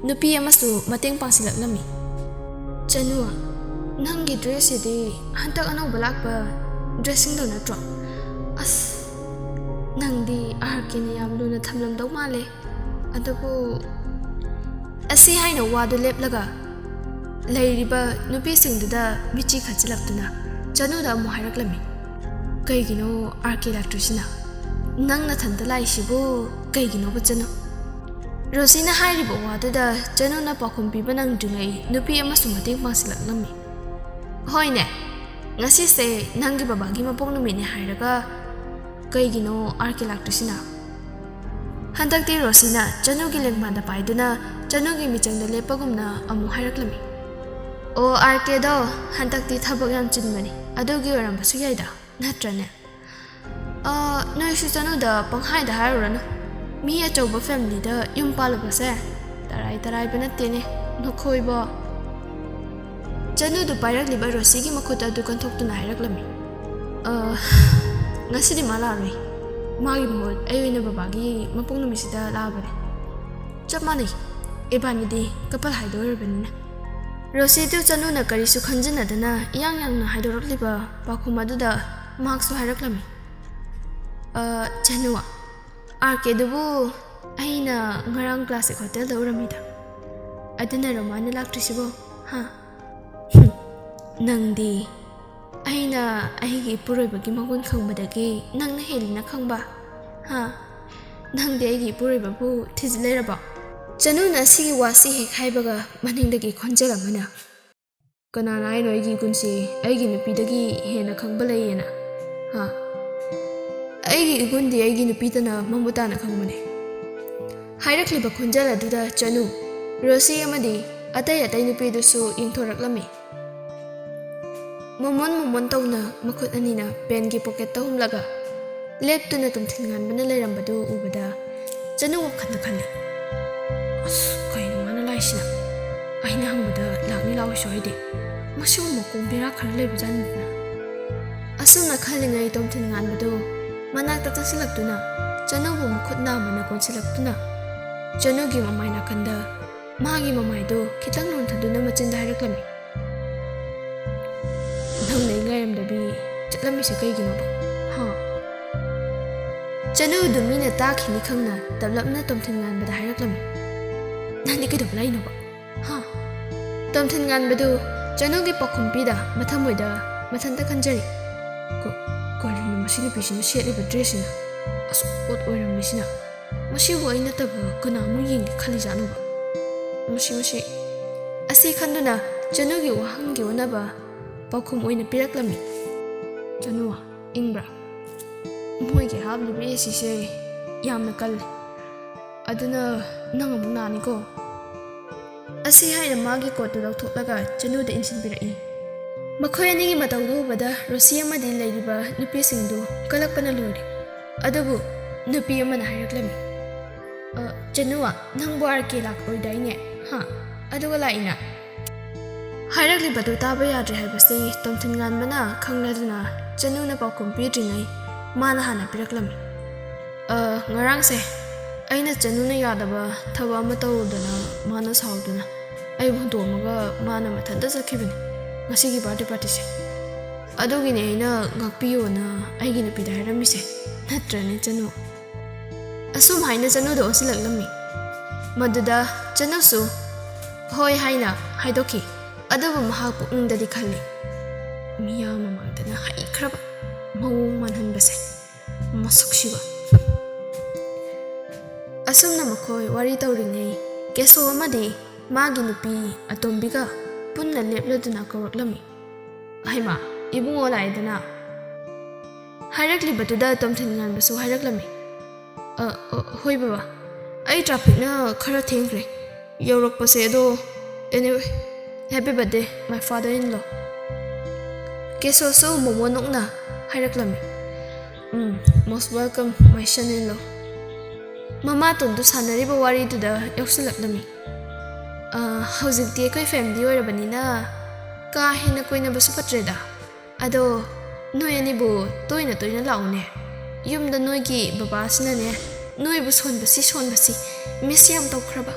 ꯅꯨꯄꯤ ꯑꯃꯁꯨ ꯃꯇꯦꯡ ꯄꯥꯡꯁꯤꯜꯂꯛꯂꯝꯃꯤ꯫ "ꯆꯅꯨ, ꯅꯪꯒꯤ ꯗ꯭ꯔꯦꯁꯁꯤꯗꯤ ꯍꯟꯗꯛ ꯑꯅꯧꯕ ꯂꯥꯛꯄ ꯗ꯭ꯔꯦꯁꯁꯤꯡꯗꯣ ꯅꯠꯇ꯭ꯔꯣ? ꯑꯁ, ꯅꯪꯗꯤ ꯑꯥꯔ ꯀꯦꯅ ꯌꯥꯝ ꯂꯨꯅ ꯊꯝꯂꯝꯗꯧ ꯃꯥꯜꯂꯦ꯫ ꯑꯗꯨꯕꯨ," ꯑꯁꯤ ꯍꯥꯏꯅ ꯋꯥꯗꯨ ꯂꯦꯞꯂꯒ ꯂꯩꯔꯤꯕ ꯅꯨꯄꯤꯁꯤꯡꯗꯨꯗ ꯃꯤꯠꯆꯤ ꯈꯠꯆꯤꯜꯂꯛꯇꯨꯅ ꯆꯅꯨꯗ ꯑꯃꯨꯛ ꯍꯥꯏꯔꯛꯂꯝꯃꯤ꯫ "ꯀꯩꯒꯤꯅꯣ ꯑꯥꯔ ꯀꯦ ꯂꯥꯛꯇ꯭ꯔꯤꯁꯤꯅ? ꯅꯪ ꯅꯊꯟꯇ ꯂꯥꯛꯏꯁꯤꯕꯨ ꯀꯩꯒꯤꯅꯣꯕ, ꯆꯅꯨ?" ꯔꯣꯁꯤꯅ ꯍꯥꯏꯔꯤꯕ ꯋꯥꯗꯨꯗ ꯆꯅꯨꯅ ꯄꯥꯎꯈꯨꯝ ꯄꯤꯕ ꯅꯪꯗ꯭ꯔꯤꯉꯩ ꯅꯨꯄꯤ ꯑꯃꯁꯨ ꯃꯇꯦꯡ ꯄꯥꯡꯁꯤꯜꯂꯛꯂꯝꯃꯤ꯫ "ꯍꯣꯏꯅꯦ, ꯉꯁꯤꯁꯦ ꯅꯪꯒꯤ ꯕꯕꯥꯒꯤ ꯃꯄꯣꯛ ꯅꯨꯃꯤꯠꯅꯦ ꯍꯥꯏꯔꯒ ꯀꯩꯒꯤꯅꯣ ꯑꯥꯔ ꯀꯦ ꯂꯥꯛꯇ꯭ꯔꯤꯁꯤꯅ?" ꯍꯟꯗꯛꯇꯤ ꯔꯣꯁꯤꯅ ꯆꯅꯨꯒꯤ ꯂꯦꯡꯕꯥꯟꯗ ꯄꯥꯏꯗꯨꯅ ꯆꯅꯨꯒꯤ ꯃꯤꯆꯪꯗ ꯂꯦꯞꯄꯒꯨꯝꯅ ꯑꯃꯨꯛ ꯍꯥꯏꯔꯛꯂꯝꯃꯤ꯫ "ꯑꯣ, ꯑꯥꯔ ꯀꯦꯗꯣ ꯍꯟꯗꯛꯇꯤ ꯊꯕꯛ ꯌꯥꯝ ꯆꯤꯟꯕꯅꯤ, ꯑꯗꯨꯒꯤ ꯑꯣꯏꯔꯝꯕꯁꯨ ꯌꯥꯏꯗ, ꯅꯠꯇ꯭ꯔꯅꯦ?" "ꯑ, ꯅꯣꯏꯁꯨ ꯆꯅꯨꯗ ꯄꯪꯍꯥꯏꯗ ꯍꯥꯏꯔꯨꯔꯅꯨ꯫ ꯃꯤ ꯑꯆꯧꯕ ꯐꯦꯃꯤꯂꯤꯗ ꯌꯨꯝ ꯄꯥꯜꯂꯨꯕꯁꯦ ꯇꯔꯥꯏ ꯇꯔꯥꯏꯕ ꯅꯠꯇꯦꯅꯦ, ꯅꯈꯣꯏꯕꯣ꯫" ꯆꯅꯨꯗꯨ ꯄꯥꯏꯔꯛꯂꯤꯕ ꯔꯣꯁꯤꯒꯤ ꯃꯈꯨꯠ ꯑꯗꯨ ꯀꯟꯊꯣꯛꯇꯨꯅ ꯍꯥꯏꯔꯛꯂꯝꯃꯤ꯫ "ꯑ, ꯉꯁꯤꯗꯤ ꯃꯥ ꯂꯥꯛꯑꯔꯣꯏ꯫ ꯃꯥꯒꯤ ꯃꯍꯨꯠ ꯑꯩ ꯑꯣꯏꯅ ꯕꯕꯥꯒꯤ ꯃꯄꯣꯛ ꯅꯨꯃꯤꯠꯁꯤꯗ ꯂꯥꯛꯑꯕꯅꯤ꯫ ꯆꯞ ꯃꯥꯟꯅꯩ, ꯏꯕꯥꯅꯤꯗꯤ ꯀꯄꯜ ꯍꯥꯏꯗꯣ ꯑꯣꯏꯔꯕꯅꯤꯅ꯫" ꯔꯣꯁꯤꯗꯨ ꯆꯅꯨꯅ ꯀꯔꯤꯁꯨ ꯈꯟꯖꯤꯟꯅꯗꯅ ꯏꯌꯥꯡ ꯌꯥꯡꯅ ꯍꯥꯏꯗꯣꯔꯛꯂꯤꯕ ꯄꯥꯎꯈꯨꯝ ꯑꯗꯨꯗ ꯃꯍꯥꯛꯁꯨ ꯍꯥꯏꯔꯛꯂꯝꯃꯤ꯫ "ꯑ, ꯆꯅꯨ, ꯑꯥꯔ ꯀꯦꯗꯨꯕꯨ ꯑꯩꯅ ꯉꯔꯥꯡ ꯀ꯭ꯂꯥꯁꯤꯛ ꯍꯣꯇꯦꯜꯗ ꯎꯔꯝꯃꯤꯗ꯫ ꯑꯗꯨꯅꯔꯣ ꯃꯥꯅ ꯂꯥꯛꯇ꯭ꯔꯤꯁꯤꯕꯣ? ꯍꯥ? ꯍꯨꯝ, ꯅꯪꯗꯤ ꯑꯩꯅ ꯑꯩꯒꯤ ꯏꯄꯨꯔꯣꯏꯕꯒꯤ ꯃꯒꯨꯟ ꯈꯪꯕꯗꯒꯤ ꯅꯪꯅ ꯍꯦꯜꯂꯤꯅ ꯈꯪꯕ? ꯍꯥ? ꯅꯪꯗꯤ ꯑꯩꯒꯤ ꯏꯄꯨꯔꯣꯏꯕꯕꯨ ꯊꯤꯖꯤꯜ ꯂꯩꯔꯕꯣ?" ꯆꯅꯨꯅ ꯑꯁꯤꯒꯤ ꯋꯥꯁꯤ ꯍꯦꯛ ꯍꯥꯏꯕꯒ ꯃꯅꯤꯡꯗꯒꯤ ꯈꯣꯟꯖꯦꯜ ꯑꯃꯅ, "ꯀꯅꯥꯅ ꯍꯥꯏꯅꯣ ꯑꯩꯒꯤ ꯏꯒꯨꯟꯁꯤ ꯑꯩꯒꯤ ꯅꯨꯄꯤꯗꯒꯤ ꯍꯦꯟꯅ ꯈꯪꯕ ꯂꯩꯌꯦꯅ? ꯍꯥ? ꯑꯩꯒꯤ ꯏꯒꯨꯟꯗꯤ ꯑꯩꯒꯤ ꯅꯨꯄꯤꯇꯅ ꯃꯃꯨꯠ ꯇꯥꯅ ꯈꯪꯕꯅꯦ꯫" ꯍꯥꯏꯔꯛꯂꯤꯕ ꯈꯣꯟꯖꯦꯜ ꯑꯗꯨꯗ ꯆꯅꯨ, ꯔꯣꯁꯤ ꯑꯃꯗꯤ ꯑꯇꯩ ꯑꯇꯩ ꯅꯨꯄꯤꯗꯨꯁꯨ ꯌꯦꯡꯊꯣꯔꯛꯂꯝꯃꯤ꯫ ꯃꯣꯃꯣꯟ ꯃꯣꯃꯣꯟ ꯇꯧꯅ ꯃꯈꯨꯠ ꯑꯅꯤꯅ ꯄꯦꯟꯒꯤ ꯄꯣꯀꯦꯠꯇ ꯍꯨꯝꯂꯒ ꯂꯦꯞꯇꯨꯅ ꯇꯣꯝꯊꯤꯟ ꯉꯥꯟꯕꯅ ꯂꯩꯔꯝꯕꯗꯨ ꯎꯕꯗ ꯆꯅꯨ ꯋꯥꯈꯜꯗ ꯈꯜꯂꯤ, "ꯑꯁ, ꯀꯩꯅꯣ ꯃꯥꯅ ꯂꯥꯛꯏꯁꯤꯅ? ꯑꯩꯅ ꯍꯪꯕꯗ ꯂꯥꯛꯅꯤ ꯂꯥꯛꯑꯣꯏꯁꯨ ꯍꯥꯏꯗꯦ꯫ ꯃꯁꯤꯕꯨ ꯃꯀꯣꯛ ꯕꯦꯔꯥ ꯈꯔ ꯂꯩꯕꯖꯥꯠꯅꯤꯗꯅ꯫" ꯑꯁꯨꯝꯅ ꯈꯜꯂꯤꯉꯩ ꯇꯣꯝꯊꯤꯟ ꯉꯥꯟꯕꯗꯨ ꯃꯅꯥꯛꯇ ꯆꯪꯁꯤꯜꯂꯛꯇꯨꯅ ꯆꯅꯨꯕꯨ ꯃꯈꯨꯠ ꯅꯥꯝꯃꯅ ꯀꯣꯟꯁꯤꯜꯂꯛꯇꯨꯅ ꯆꯅꯨꯒꯤ ꯃꯃꯥꯏ ꯅꯥꯀꯟꯗ ꯃꯥꯒꯤ ꯃꯃꯥꯏꯗꯨ ꯈꯤꯇꯪ ꯅꯣꯟꯊꯗꯨꯅ ꯃꯆꯤꯟꯗ ꯍꯥꯏꯔꯛꯂꯝꯃꯤ, "ꯅꯪꯅ ꯑꯩ ꯉꯥꯏꯔꯝꯗꯕꯤ ꯆꯠꯂꯝꯃꯤꯁꯦ ꯀꯩꯒꯤꯅꯣꯕ? ꯍꯥ?" ꯆꯅꯨꯗꯨ ꯃꯤꯅ ꯇꯥꯈꯤꯅꯤ ꯈꯪꯅ ꯇꯞꯂꯞꯅ ꯇꯣꯝꯊꯤꯟ ꯉꯥꯟꯕꯗ ꯍꯥꯏꯔꯛꯂꯝꯃꯤ, "ꯅꯪꯗꯤ ꯀꯩꯗꯧꯕ ꯂꯥꯛꯏꯅꯣꯕ? ꯍꯥ?" ꯇꯣꯝꯊꯤꯟ ꯉꯥꯟꯕꯗꯨ ꯆꯅꯨꯒꯤ ꯄꯥꯎꯈꯨꯝ ꯄꯤꯗ ꯃꯊꯃꯣꯏꯗ ꯃꯊꯟꯇ ꯈꯟꯖꯔꯤ, "ꯀ-, ꯀꯔꯤꯅꯣ ꯃꯁꯤ ꯅꯨꯄꯤꯁꯤꯅ ꯁꯦꯠꯂꯤꯕ ꯗ꯭ꯔꯦꯁꯁꯤꯅ? ꯑꯁꯨꯛ ꯑꯣꯠ ꯑꯣꯏꯔꯝꯃꯤꯁꯤꯅ? ꯃꯁꯤꯕꯨ ꯑꯩ ꯅꯠꯇꯕ ꯀꯅꯥ ꯑꯃꯨꯛ ꯌꯦꯡꯒꯦ ꯈꯜꯂꯤꯖꯥꯠꯅꯣꯕ? ꯃꯁꯤ, ꯃꯁꯤ꯫" ꯑꯁꯤ ꯈꯟꯗꯨꯅ ꯆꯅꯨꯒꯤ ꯋꯥꯍꯪꯒꯤ ꯑꯣꯟꯅꯕ ꯄꯥꯎꯈꯨꯝ ꯑꯣꯏꯅ ꯄꯤꯔꯛꯂꯝꯃꯤ꯫ "ꯆꯅꯨ, ꯏꯪꯕ꯭ꯔꯥ? ꯃꯣꯏꯒꯤ ꯍꯥꯞꯂꯤꯕ ꯑꯦ ꯁꯤꯁꯦ ꯌꯥꯝꯅ ꯀꯜꯂꯦ꯫ ꯑꯗꯨꯅ ꯅꯪ ꯑꯃꯨꯛ ꯅꯥꯅꯤꯀꯣ꯫" ꯑꯁꯤ ꯍꯥꯏꯅ ꯃꯥꯒꯤ ꯀꯣꯠꯇꯨ ꯂꯧꯊꯣꯛꯂꯒ ꯆꯅꯨꯗ ꯏꯟꯁꯤꯟꯕꯤꯔꯛꯏ꯫ ꯃꯈꯣꯏ ꯑꯅꯤꯒꯤ ꯃꯇꯧꯗꯨ ꯎꯕꯗ ꯔꯣꯁꯤ ꯑꯃꯗꯤ ꯂꯩꯔꯤꯕ ꯅꯨꯄꯤꯁꯤꯡꯗꯨ ꯀꯂꯛꯄꯅ ꯂꯣꯏꯔꯦ꯫ ꯑꯗꯨꯕꯨ ꯅꯨꯄꯤ ꯑꯃꯅ ꯍꯥꯏꯔꯛꯂꯝꯃꯤ, "ꯑ, ꯆꯅꯨ, ꯅꯪꯕꯨ ꯑꯥꯔ ꯀꯦ ꯂꯥꯛꯂꯣꯏꯗꯥꯏꯅꯦ? ꯍꯥ? ꯑꯗꯨꯒ ꯂꯥꯛꯏꯅ?" ꯍꯥꯏꯔꯛꯂꯤꯕꯗꯨ ꯇꯥꯕ ꯌꯥꯗ꯭ꯔꯦ ꯍꯥꯏꯕꯁꯤ ꯇꯣꯝꯊꯤꯟ ꯉꯥꯟꯕꯅ ꯈꯪꯂꯗꯨꯅ ꯆꯅꯨꯅ ꯄꯥꯎꯈꯨꯝ ꯄꯤꯗ꯭ꯔꯤꯉꯩ ꯃꯥꯅ ꯍꯥꯟꯅ ꯄꯤꯔꯛꯂꯝꯃꯤ꯫ "ꯑ, ꯉꯔꯥꯡꯁꯦ ꯑꯩꯅ ꯆꯅꯨꯅ ꯌꯥꯗꯕ ꯊꯕꯛ ꯑꯃ ꯇꯧꯔꯨꯗꯅ ꯃꯥꯅ ꯁꯥꯎꯗꯨꯅ ꯑꯩꯕꯨ ꯍꯨꯟꯗꯣꯛꯑꯝꯃꯒ ꯃꯥꯅ ꯃꯊꯟꯇ ꯆꯠꯈꯤꯕꯅꯤ ꯉꯁꯤꯒꯤ ꯕꯥꯔꯗꯦ ꯄꯥꯔꯇꯤꯁꯦ꯫ ꯑꯗꯨꯒꯤꯅꯦ ꯑꯩꯅ ꯉꯥꯛꯄꯤꯌꯣꯅ ꯑꯩꯒꯤ ꯅꯨꯄꯤꯗ ꯍꯥꯏꯔꯝꯃꯤꯁꯦ꯫ ꯅꯠꯇ꯭ꯔꯅꯦ ꯆꯅꯨ?" ꯑꯁꯨꯝ ꯍꯥꯏꯅ ꯆꯅꯨꯗ ꯑꯣꯟꯁꯤꯜꯂꯛꯂꯝꯃꯤ꯫ ꯃꯗꯨꯗ ꯆꯅꯨꯁꯨ "ꯍꯣꯏ" ꯍꯥꯏꯅ ꯍꯥꯏꯗꯣꯛꯈꯤ꯫ ꯑꯗꯨꯕꯨ ꯃꯍꯥꯛ ꯄꯨꯛꯅꯤꯡꯗꯗꯤ ꯈꯜꯂꯤ, "ꯃꯤꯌꯥꯝ ꯃꯃꯥꯡꯗꯅ ꯍꯩꯈ꯭ꯔꯕ ꯃꯑꯣꯡ ꯃꯥꯟꯍꯟꯕꯁꯦ, ꯃꯁꯛꯁꯤꯒ꯫" ꯑꯁꯨꯝꯅ ꯃꯈꯣꯏ ꯋꯥꯔꯤ ꯇꯧꯔꯤꯉꯩ ꯀꯦꯁꯣ ꯑꯃꯗꯤ ꯃꯥꯒꯤ ꯅꯨꯄꯤ ꯑꯇꯣꯝꯕꯤꯒ ꯄꯨꯟꯅ ꯂꯦꯞꯂꯗꯨꯅ ꯀꯧꯔꯛꯂꯝꯃꯤ꯫ "ꯍꯩꯃꯥ, ꯏꯕꯨꯡꯉꯣ ꯂꯥꯛꯑꯦꯗꯅ?" ꯍꯥꯏꯔꯛꯂꯤꯕꯗꯨꯗ ꯇꯣꯝꯊꯤꯟ ꯉꯥꯟꯕꯁꯨ ꯍꯥꯏꯔꯛꯂꯝꯃꯤ꯫ "ꯑ, ꯑ, ꯍꯣꯏ ꯕꯕꯥ, ꯑꯩ ꯇ꯭ꯔꯥꯐꯤꯛꯅ ꯈꯔ ꯊꯦꯡꯈ꯭ꯔꯦ ꯌꯧꯔꯛꯄꯁꯦ, ꯑꯗꯣ anyway, happy birthday, my father in law." ꯀꯦꯁꯣꯁꯨ ꯃꯣꯃꯣꯟ ꯅꯣꯛꯅ ꯍꯥꯏꯔꯛꯂꯝꯃꯤ꯫ "Um, most welcome, my son in law." ꯃꯃꯥꯇꯣꯟꯗꯨ ꯁꯥꯟꯅꯔꯤꯕ ꯋꯥꯔꯤꯗꯨꯗ ꯌꯥꯎꯁꯤꯜꯂꯛꯂꯝꯃꯤ꯫ "ꯑ, ꯍꯧꯖꯤꯛꯇꯤ ꯑꯩꯈꯣꯏ family ꯑꯣꯏꯔꯕꯅꯤꯅ ꯀꯥ ꯍꯦꯟꯅ ꯀꯣꯏꯅꯕꯁꯨ ꯐꯠꯇ꯭ꯔꯦꯗ꯫ ꯑꯗꯣ ꯅꯣꯏ ꯑꯅꯤꯕꯨ ꯇꯣꯏꯅ ꯇꯣꯏꯅ ꯂꯥꯛꯎꯅꯦ꯫ ꯌꯨꯝꯗ ꯅꯣꯏꯒꯤ ꯕꯕꯥꯁꯤꯅꯅꯦ ꯅꯣꯏꯕꯨ ꯁꯣꯟꯕꯁꯤ ꯁꯣꯟꯕꯁꯤ miss ꯌꯥꯝ ꯇꯧꯈ꯭ꯔꯕ꯫"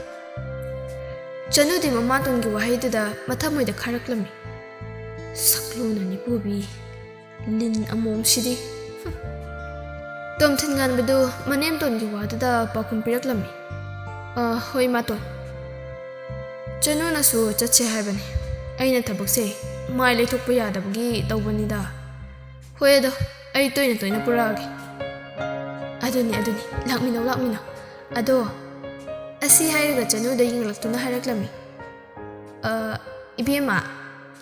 ꯆꯅꯨꯗꯤ ꯃꯃꯥꯇꯣꯟꯒꯤ ꯋꯥꯍꯩꯗꯨꯗ ꯃꯊꯃꯣꯏꯗ ꯈꯥꯔꯛꯂꯝꯃꯤ꯫ "ꯁꯛꯂꯨꯅ ꯅꯤꯄꯨꯕꯤ, ꯂꯤꯟ ꯑꯃꯣꯝꯁꯤꯗꯤ꯫" ꯍꯨꯝ꯫ ꯇꯣꯝꯊꯤꯟ ꯉꯥꯟꯕꯗꯨ ꯃꯅꯦꯝꯇꯣꯟꯒꯤ ꯋꯥꯗꯨꯗ ꯄꯥꯎꯈꯨꯝ ꯄꯤꯔꯛꯂꯝꯃꯤ꯫ "ꯑ, ꯍꯣꯏ ꯃꯥꯇꯣꯟ, ꯆꯅꯨꯅꯁꯨ ꯆꯠꯁꯦ ꯍꯥꯏꯕꯅꯤ꯫ ꯑꯩꯅ ꯊꯕꯛꯁꯦ ꯃꯥꯏ ꯂꯩꯊꯣꯛꯄ ꯌꯥꯗꯕꯒꯤ ꯇꯧꯕꯅꯤꯗ꯫ ꯍꯣꯏ, ꯑꯗꯣ ꯑꯩ ꯇꯣꯏꯅ ꯇꯣꯏꯅ ꯄꯨꯔꯛꯑꯒꯦ꯫" "ꯑꯗꯨꯅꯤ, ꯑꯗꯨꯅꯤ, ꯂꯥꯛꯃꯤꯟꯅꯧ, ꯂꯥꯛꯃꯤꯟꯅꯧ꯫ ꯑꯗꯣ," ꯑꯁꯤ ꯍꯥꯏꯔꯒ ꯆꯅꯨꯗ ꯌꯦꯡꯂꯛꯇꯨꯅ ꯍꯥꯏꯔꯛꯂꯝꯃꯤ꯫ "ꯑ, ꯏꯕꯦꯝꯃ,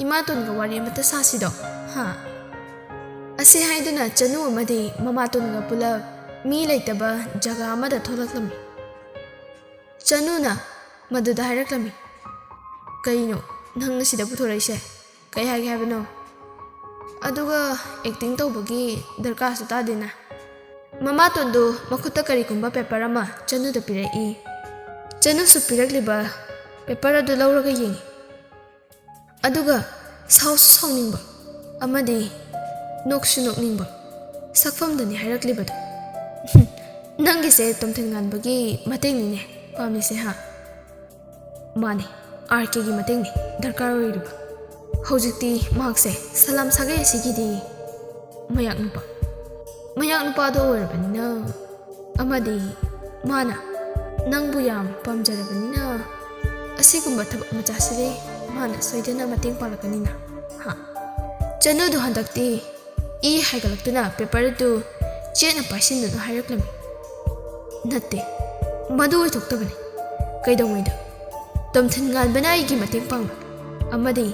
ꯏꯃꯥꯇꯣꯟꯒ ꯋꯥꯔꯤ ꯑꯃꯇ ꯁꯥꯁꯤꯗꯣ, ꯍꯥ?" ꯑꯁꯤ ꯍꯥꯏꯗꯨꯅ ꯆꯅꯨ ꯑꯃꯗꯤ ꯃꯃꯥꯇꯣꯟꯒ ꯄꯨꯂꯞ ꯃꯤ ꯂꯩꯇꯕ ꯖꯒꯥ ꯑꯃꯗ ꯊꯣꯛꯂꯛꯂꯝꯃꯤ꯫ ꯆꯅꯨꯅ ꯃꯗꯨꯗ ꯍꯥꯏꯔꯛꯂꯝꯃꯤ, "ꯀꯩꯅꯣ, ꯅꯪꯅ ꯁꯤꯗ ꯄꯨꯊꯣꯔꯛꯏꯁꯦ? ꯀꯩ ꯍꯥꯏꯒꯦ ꯍꯥꯏꯕꯅꯣ? ꯑꯗꯨꯒ acting ꯇꯧꯕꯒꯤ ꯗꯔꯀꯥꯔꯁꯨ ꯇꯥꯗꯦꯅ꯫" ꯃꯃꯥꯇꯣꯟꯗꯨ ꯃꯈꯨꯠꯇ ꯀꯔꯤꯒꯨꯝꯕ paper ꯑꯃ ꯆꯅꯨꯗ ꯄꯤꯔꯛꯏ꯫ ꯆꯅꯨꯁꯨ ꯄꯤꯔꯛꯂꯤꯕ paper ꯑꯗꯨ ꯂꯧꯔꯒ ꯌꯦꯡꯉꯤ꯫ ꯑꯗꯨꯒ ꯁꯥꯎꯁꯨ ꯁꯥꯎꯅꯤꯡꯕ ꯑꯃꯗꯤ ꯅꯣꯛꯁꯨ ꯅꯣꯛꯅꯤꯡꯕ ꯁꯛꯐꯝꯗꯅꯤ ꯍꯥꯏꯔꯛꯂꯤꯕꯗꯨ꯫ "ꯅꯪꯒꯤꯁꯦ ꯇꯣꯝꯊꯤꯟ ꯉꯥꯟꯕꯒꯤ ꯃꯇꯦꯡꯅꯤꯅꯦ ꯄꯥꯝꯃꯤꯁꯦ, ꯍꯥ?" "ꯃꯥꯅꯦ, ꯑꯥꯔ ꯀꯦꯒꯤ ꯃꯇꯦꯡꯅꯤ ꯗꯔꯀꯥꯔ ꯑꯣꯏꯔꯤꯕ꯫ ꯍꯧꯖꯤꯛꯇꯤ ꯃꯍꯥꯛꯁꯦ ꯁꯂꯥꯝ ꯁꯥꯒꯩ ꯑꯁꯤꯒꯤꯗꯤ ꯃꯌꯥꯛ ꯅꯨꯄꯥ, ꯃꯌꯥꯛ ꯅꯨꯄꯥꯗꯣ ꯑꯣꯏꯔꯕꯅꯤꯅ, ꯑꯃꯗꯤ ꯃꯥꯅ ꯅꯪꯕꯨ ꯌꯥꯝ ꯄꯥꯝꯖꯔꯕꯅꯤꯅ, ꯑꯁꯤꯒꯨꯝꯕ ꯊꯕꯛ ꯃꯆꯥꯁꯤꯗꯤ ꯃꯥꯅ ꯁꯣꯏꯗꯅ ꯃꯇꯦꯡ ꯄꯥꯡꯂꯛꯀꯅꯤꯅ, ꯍꯥ?" ꯆꯅꯨꯗꯣ ꯍꯟꯗꯛꯇꯤ ꯏ ꯍꯥꯏꯒꯠꯂꯛꯇꯨꯅ paper ꯑꯗꯨ ꯆꯦꯠꯅ ꯄꯥꯏꯁꯤꯟꯗꯨꯅ ꯍꯥꯏꯔꯛꯂꯝꯃꯤ꯫ "ꯅꯠꯇꯦ, ꯃꯗꯨ ꯑꯣꯏꯊꯣꯛꯇꯕꯅꯤ꯫ ꯀꯩꯗꯧꯉꯩꯗ? ꯇꯣꯝꯊꯤꯟ ꯉꯥꯟꯕꯅ ꯑꯩꯒꯤ ꯃꯇꯦꯡ ꯄꯥꯡꯕ, ꯑꯃꯗꯤ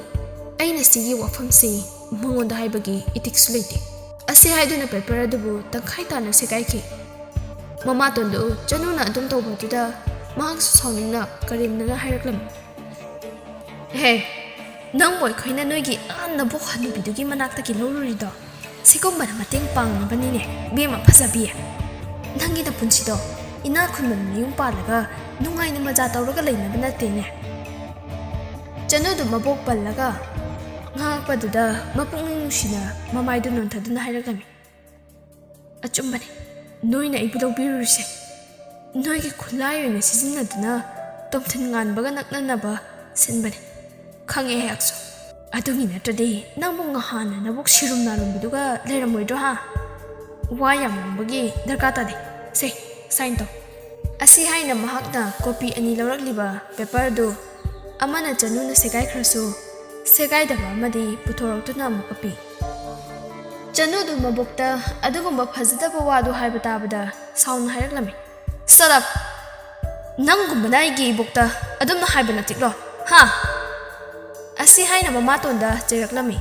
ꯑꯩꯅ ꯁꯤꯒꯤ ꯋꯥꯐꯝꯁꯤ ꯃꯉꯣꯟꯗ ꯍꯥꯏꯕꯒꯤ ꯏꯊꯤꯛꯁꯨ ꯂꯩꯇꯦ꯫ ꯑꯁꯤ ꯍꯥꯏꯗꯨꯅ ꯄꯦꯄꯔ ꯑꯗꯨꯕꯨ ꯇꯪꯈꯥꯏ ꯇꯥꯅ ꯁꯦꯒꯥꯏꯈꯤ꯫ ꯃꯃꯥꯇꯣꯟꯗꯨ ꯆꯅꯨꯅ ꯑꯗꯨꯝ ꯇꯧꯕꯗꯨꯗ ꯃꯍꯥꯛꯁꯨ ꯁꯥꯎꯅꯤꯡꯅ ꯀꯔꯦꯝꯅꯅ ꯍꯥꯏꯔꯛꯂꯝꯃꯤ, "ꯍꯦ, ꯅꯪꯕꯨ ꯑꯩꯈꯣꯏꯅ ꯅꯣꯏꯒꯤ ꯑꯥ ꯅꯕꯣꯛ ꯍꯅꯨꯕꯤꯗꯨꯒꯤ ꯃꯅꯥꯛꯇꯒꯤ ꯂꯧꯔꯨꯔꯤꯗꯣ ꯁꯤꯒꯨꯝꯕꯅ ꯃꯇꯦꯡ ꯄꯥꯡꯅꯕꯅꯤꯅꯦ, ꯏꯕꯦꯝꯃ ꯐꯖꯕꯤ꯫ ꯅꯪꯒꯤ ꯅꯄꯨꯟꯁꯤꯗꯣ ꯏꯅꯥꯛ ꯈꯨꯟꯕ ꯃꯌꯨꯝ ꯄꯥꯜꯂꯒ ꯅꯨꯡꯉꯥꯏꯅ ꯃꯖꯥ ꯇꯧꯔꯒ ꯂꯩꯅꯕ ꯅꯠꯇꯦꯅꯦ꯫" ꯆꯅꯨꯗꯨ ꯃꯕꯣꯛ ꯄꯜꯂꯒ ꯉꯥꯡꯉꯛꯄꯗꯨꯗ ꯃꯄꯨꯛꯅꯤꯡ ꯅꯨꯡꯁꯤꯅ ꯃꯃꯥꯏꯗꯨ ꯅꯣꯟꯊꯗꯨꯅ ꯍꯥꯏꯔꯛꯂꯝꯃꯤ, "ꯑꯆꯨꯝꯕꯅꯤ, ꯅꯣꯏꯅ ꯑꯩꯕꯨ ꯂꯧꯕꯤꯔꯨꯔꯤꯁꯦ ꯅꯣꯏꯒꯤ ꯈꯨꯠꯂꯥꯏ ꯑꯣꯏꯅ ꯁꯤꯖꯤꯟꯅꯗꯨꯅ ꯇꯣꯝꯊꯤꯟ ꯉꯥꯟꯕꯒ ꯅꯛꯅꯅꯕ ꯁꯤꯟꯕꯅꯤ꯫ ꯈꯪꯉꯦ ꯑꯩꯍꯥꯛꯁꯨ꯫ ꯑꯗꯨꯒꯤ ꯅꯠꯇ꯭ꯔꯗꯤ ꯅꯪꯕꯨ ꯉꯍꯥꯟꯅ ꯅꯕꯨꯛ ꯁꯤꯔꯨꯝ ꯅꯥꯔꯨꯝꯕꯤꯗꯨꯒ ꯂꯩꯔꯝꯃꯣꯏꯗ꯭ꯔꯣ ꯍꯥ? ꯋꯥ ꯌꯥꯝ ꯉꯥꯡꯕꯒꯤ ꯗꯔꯀꯥꯔ ꯇꯥꯗꯦ꯫ ꯁꯦ, ꯁꯥꯏꯟ ꯇꯧ꯫" ꯑꯁꯤ ꯍꯥꯏꯅ ꯃꯍꯥꯛꯅ ꯀꯣꯄꯤ ꯑꯅꯤ ꯂꯧꯔꯛꯂꯤꯕ ꯄꯦꯄꯔ ꯑꯗꯨ ꯑꯃꯅ ꯆꯅꯨꯅ ꯁꯦꯒꯥꯏꯈ꯭ꯔꯁꯨ ꯁꯦꯒꯥꯏꯗꯕ ꯑꯃꯗꯤ ꯄꯨꯊꯣꯔꯛꯇꯨꯅ ꯑꯃꯨꯛꯀ ꯄꯤ꯫ ꯆꯅꯨꯗꯨ ꯃꯕꯣꯛꯇ ꯑꯗꯨꯒꯨꯝꯕ ꯐꯖꯗꯕ ꯋꯥꯗꯨ ꯍꯥꯏꯕ ꯇꯥꯕꯗ ꯁꯥꯎꯅ ꯍꯥꯏꯔꯛꯂꯝꯃꯤ, "Shut up! ꯅꯪꯒꯨꯝꯕꯅ ꯑꯩꯒꯤ ꯏꯕꯣꯛꯇ ꯑꯗꯨꯝꯅ ꯍꯥꯏꯕ ꯅꯠꯇꯤꯛꯂꯣ, ꯍꯥ?" ꯑꯁꯤ ꯍꯥꯏꯅ ꯃꯃꯥꯇꯣꯟꯗ ꯆꯩꯔꯛꯂꯝꯃꯤ꯫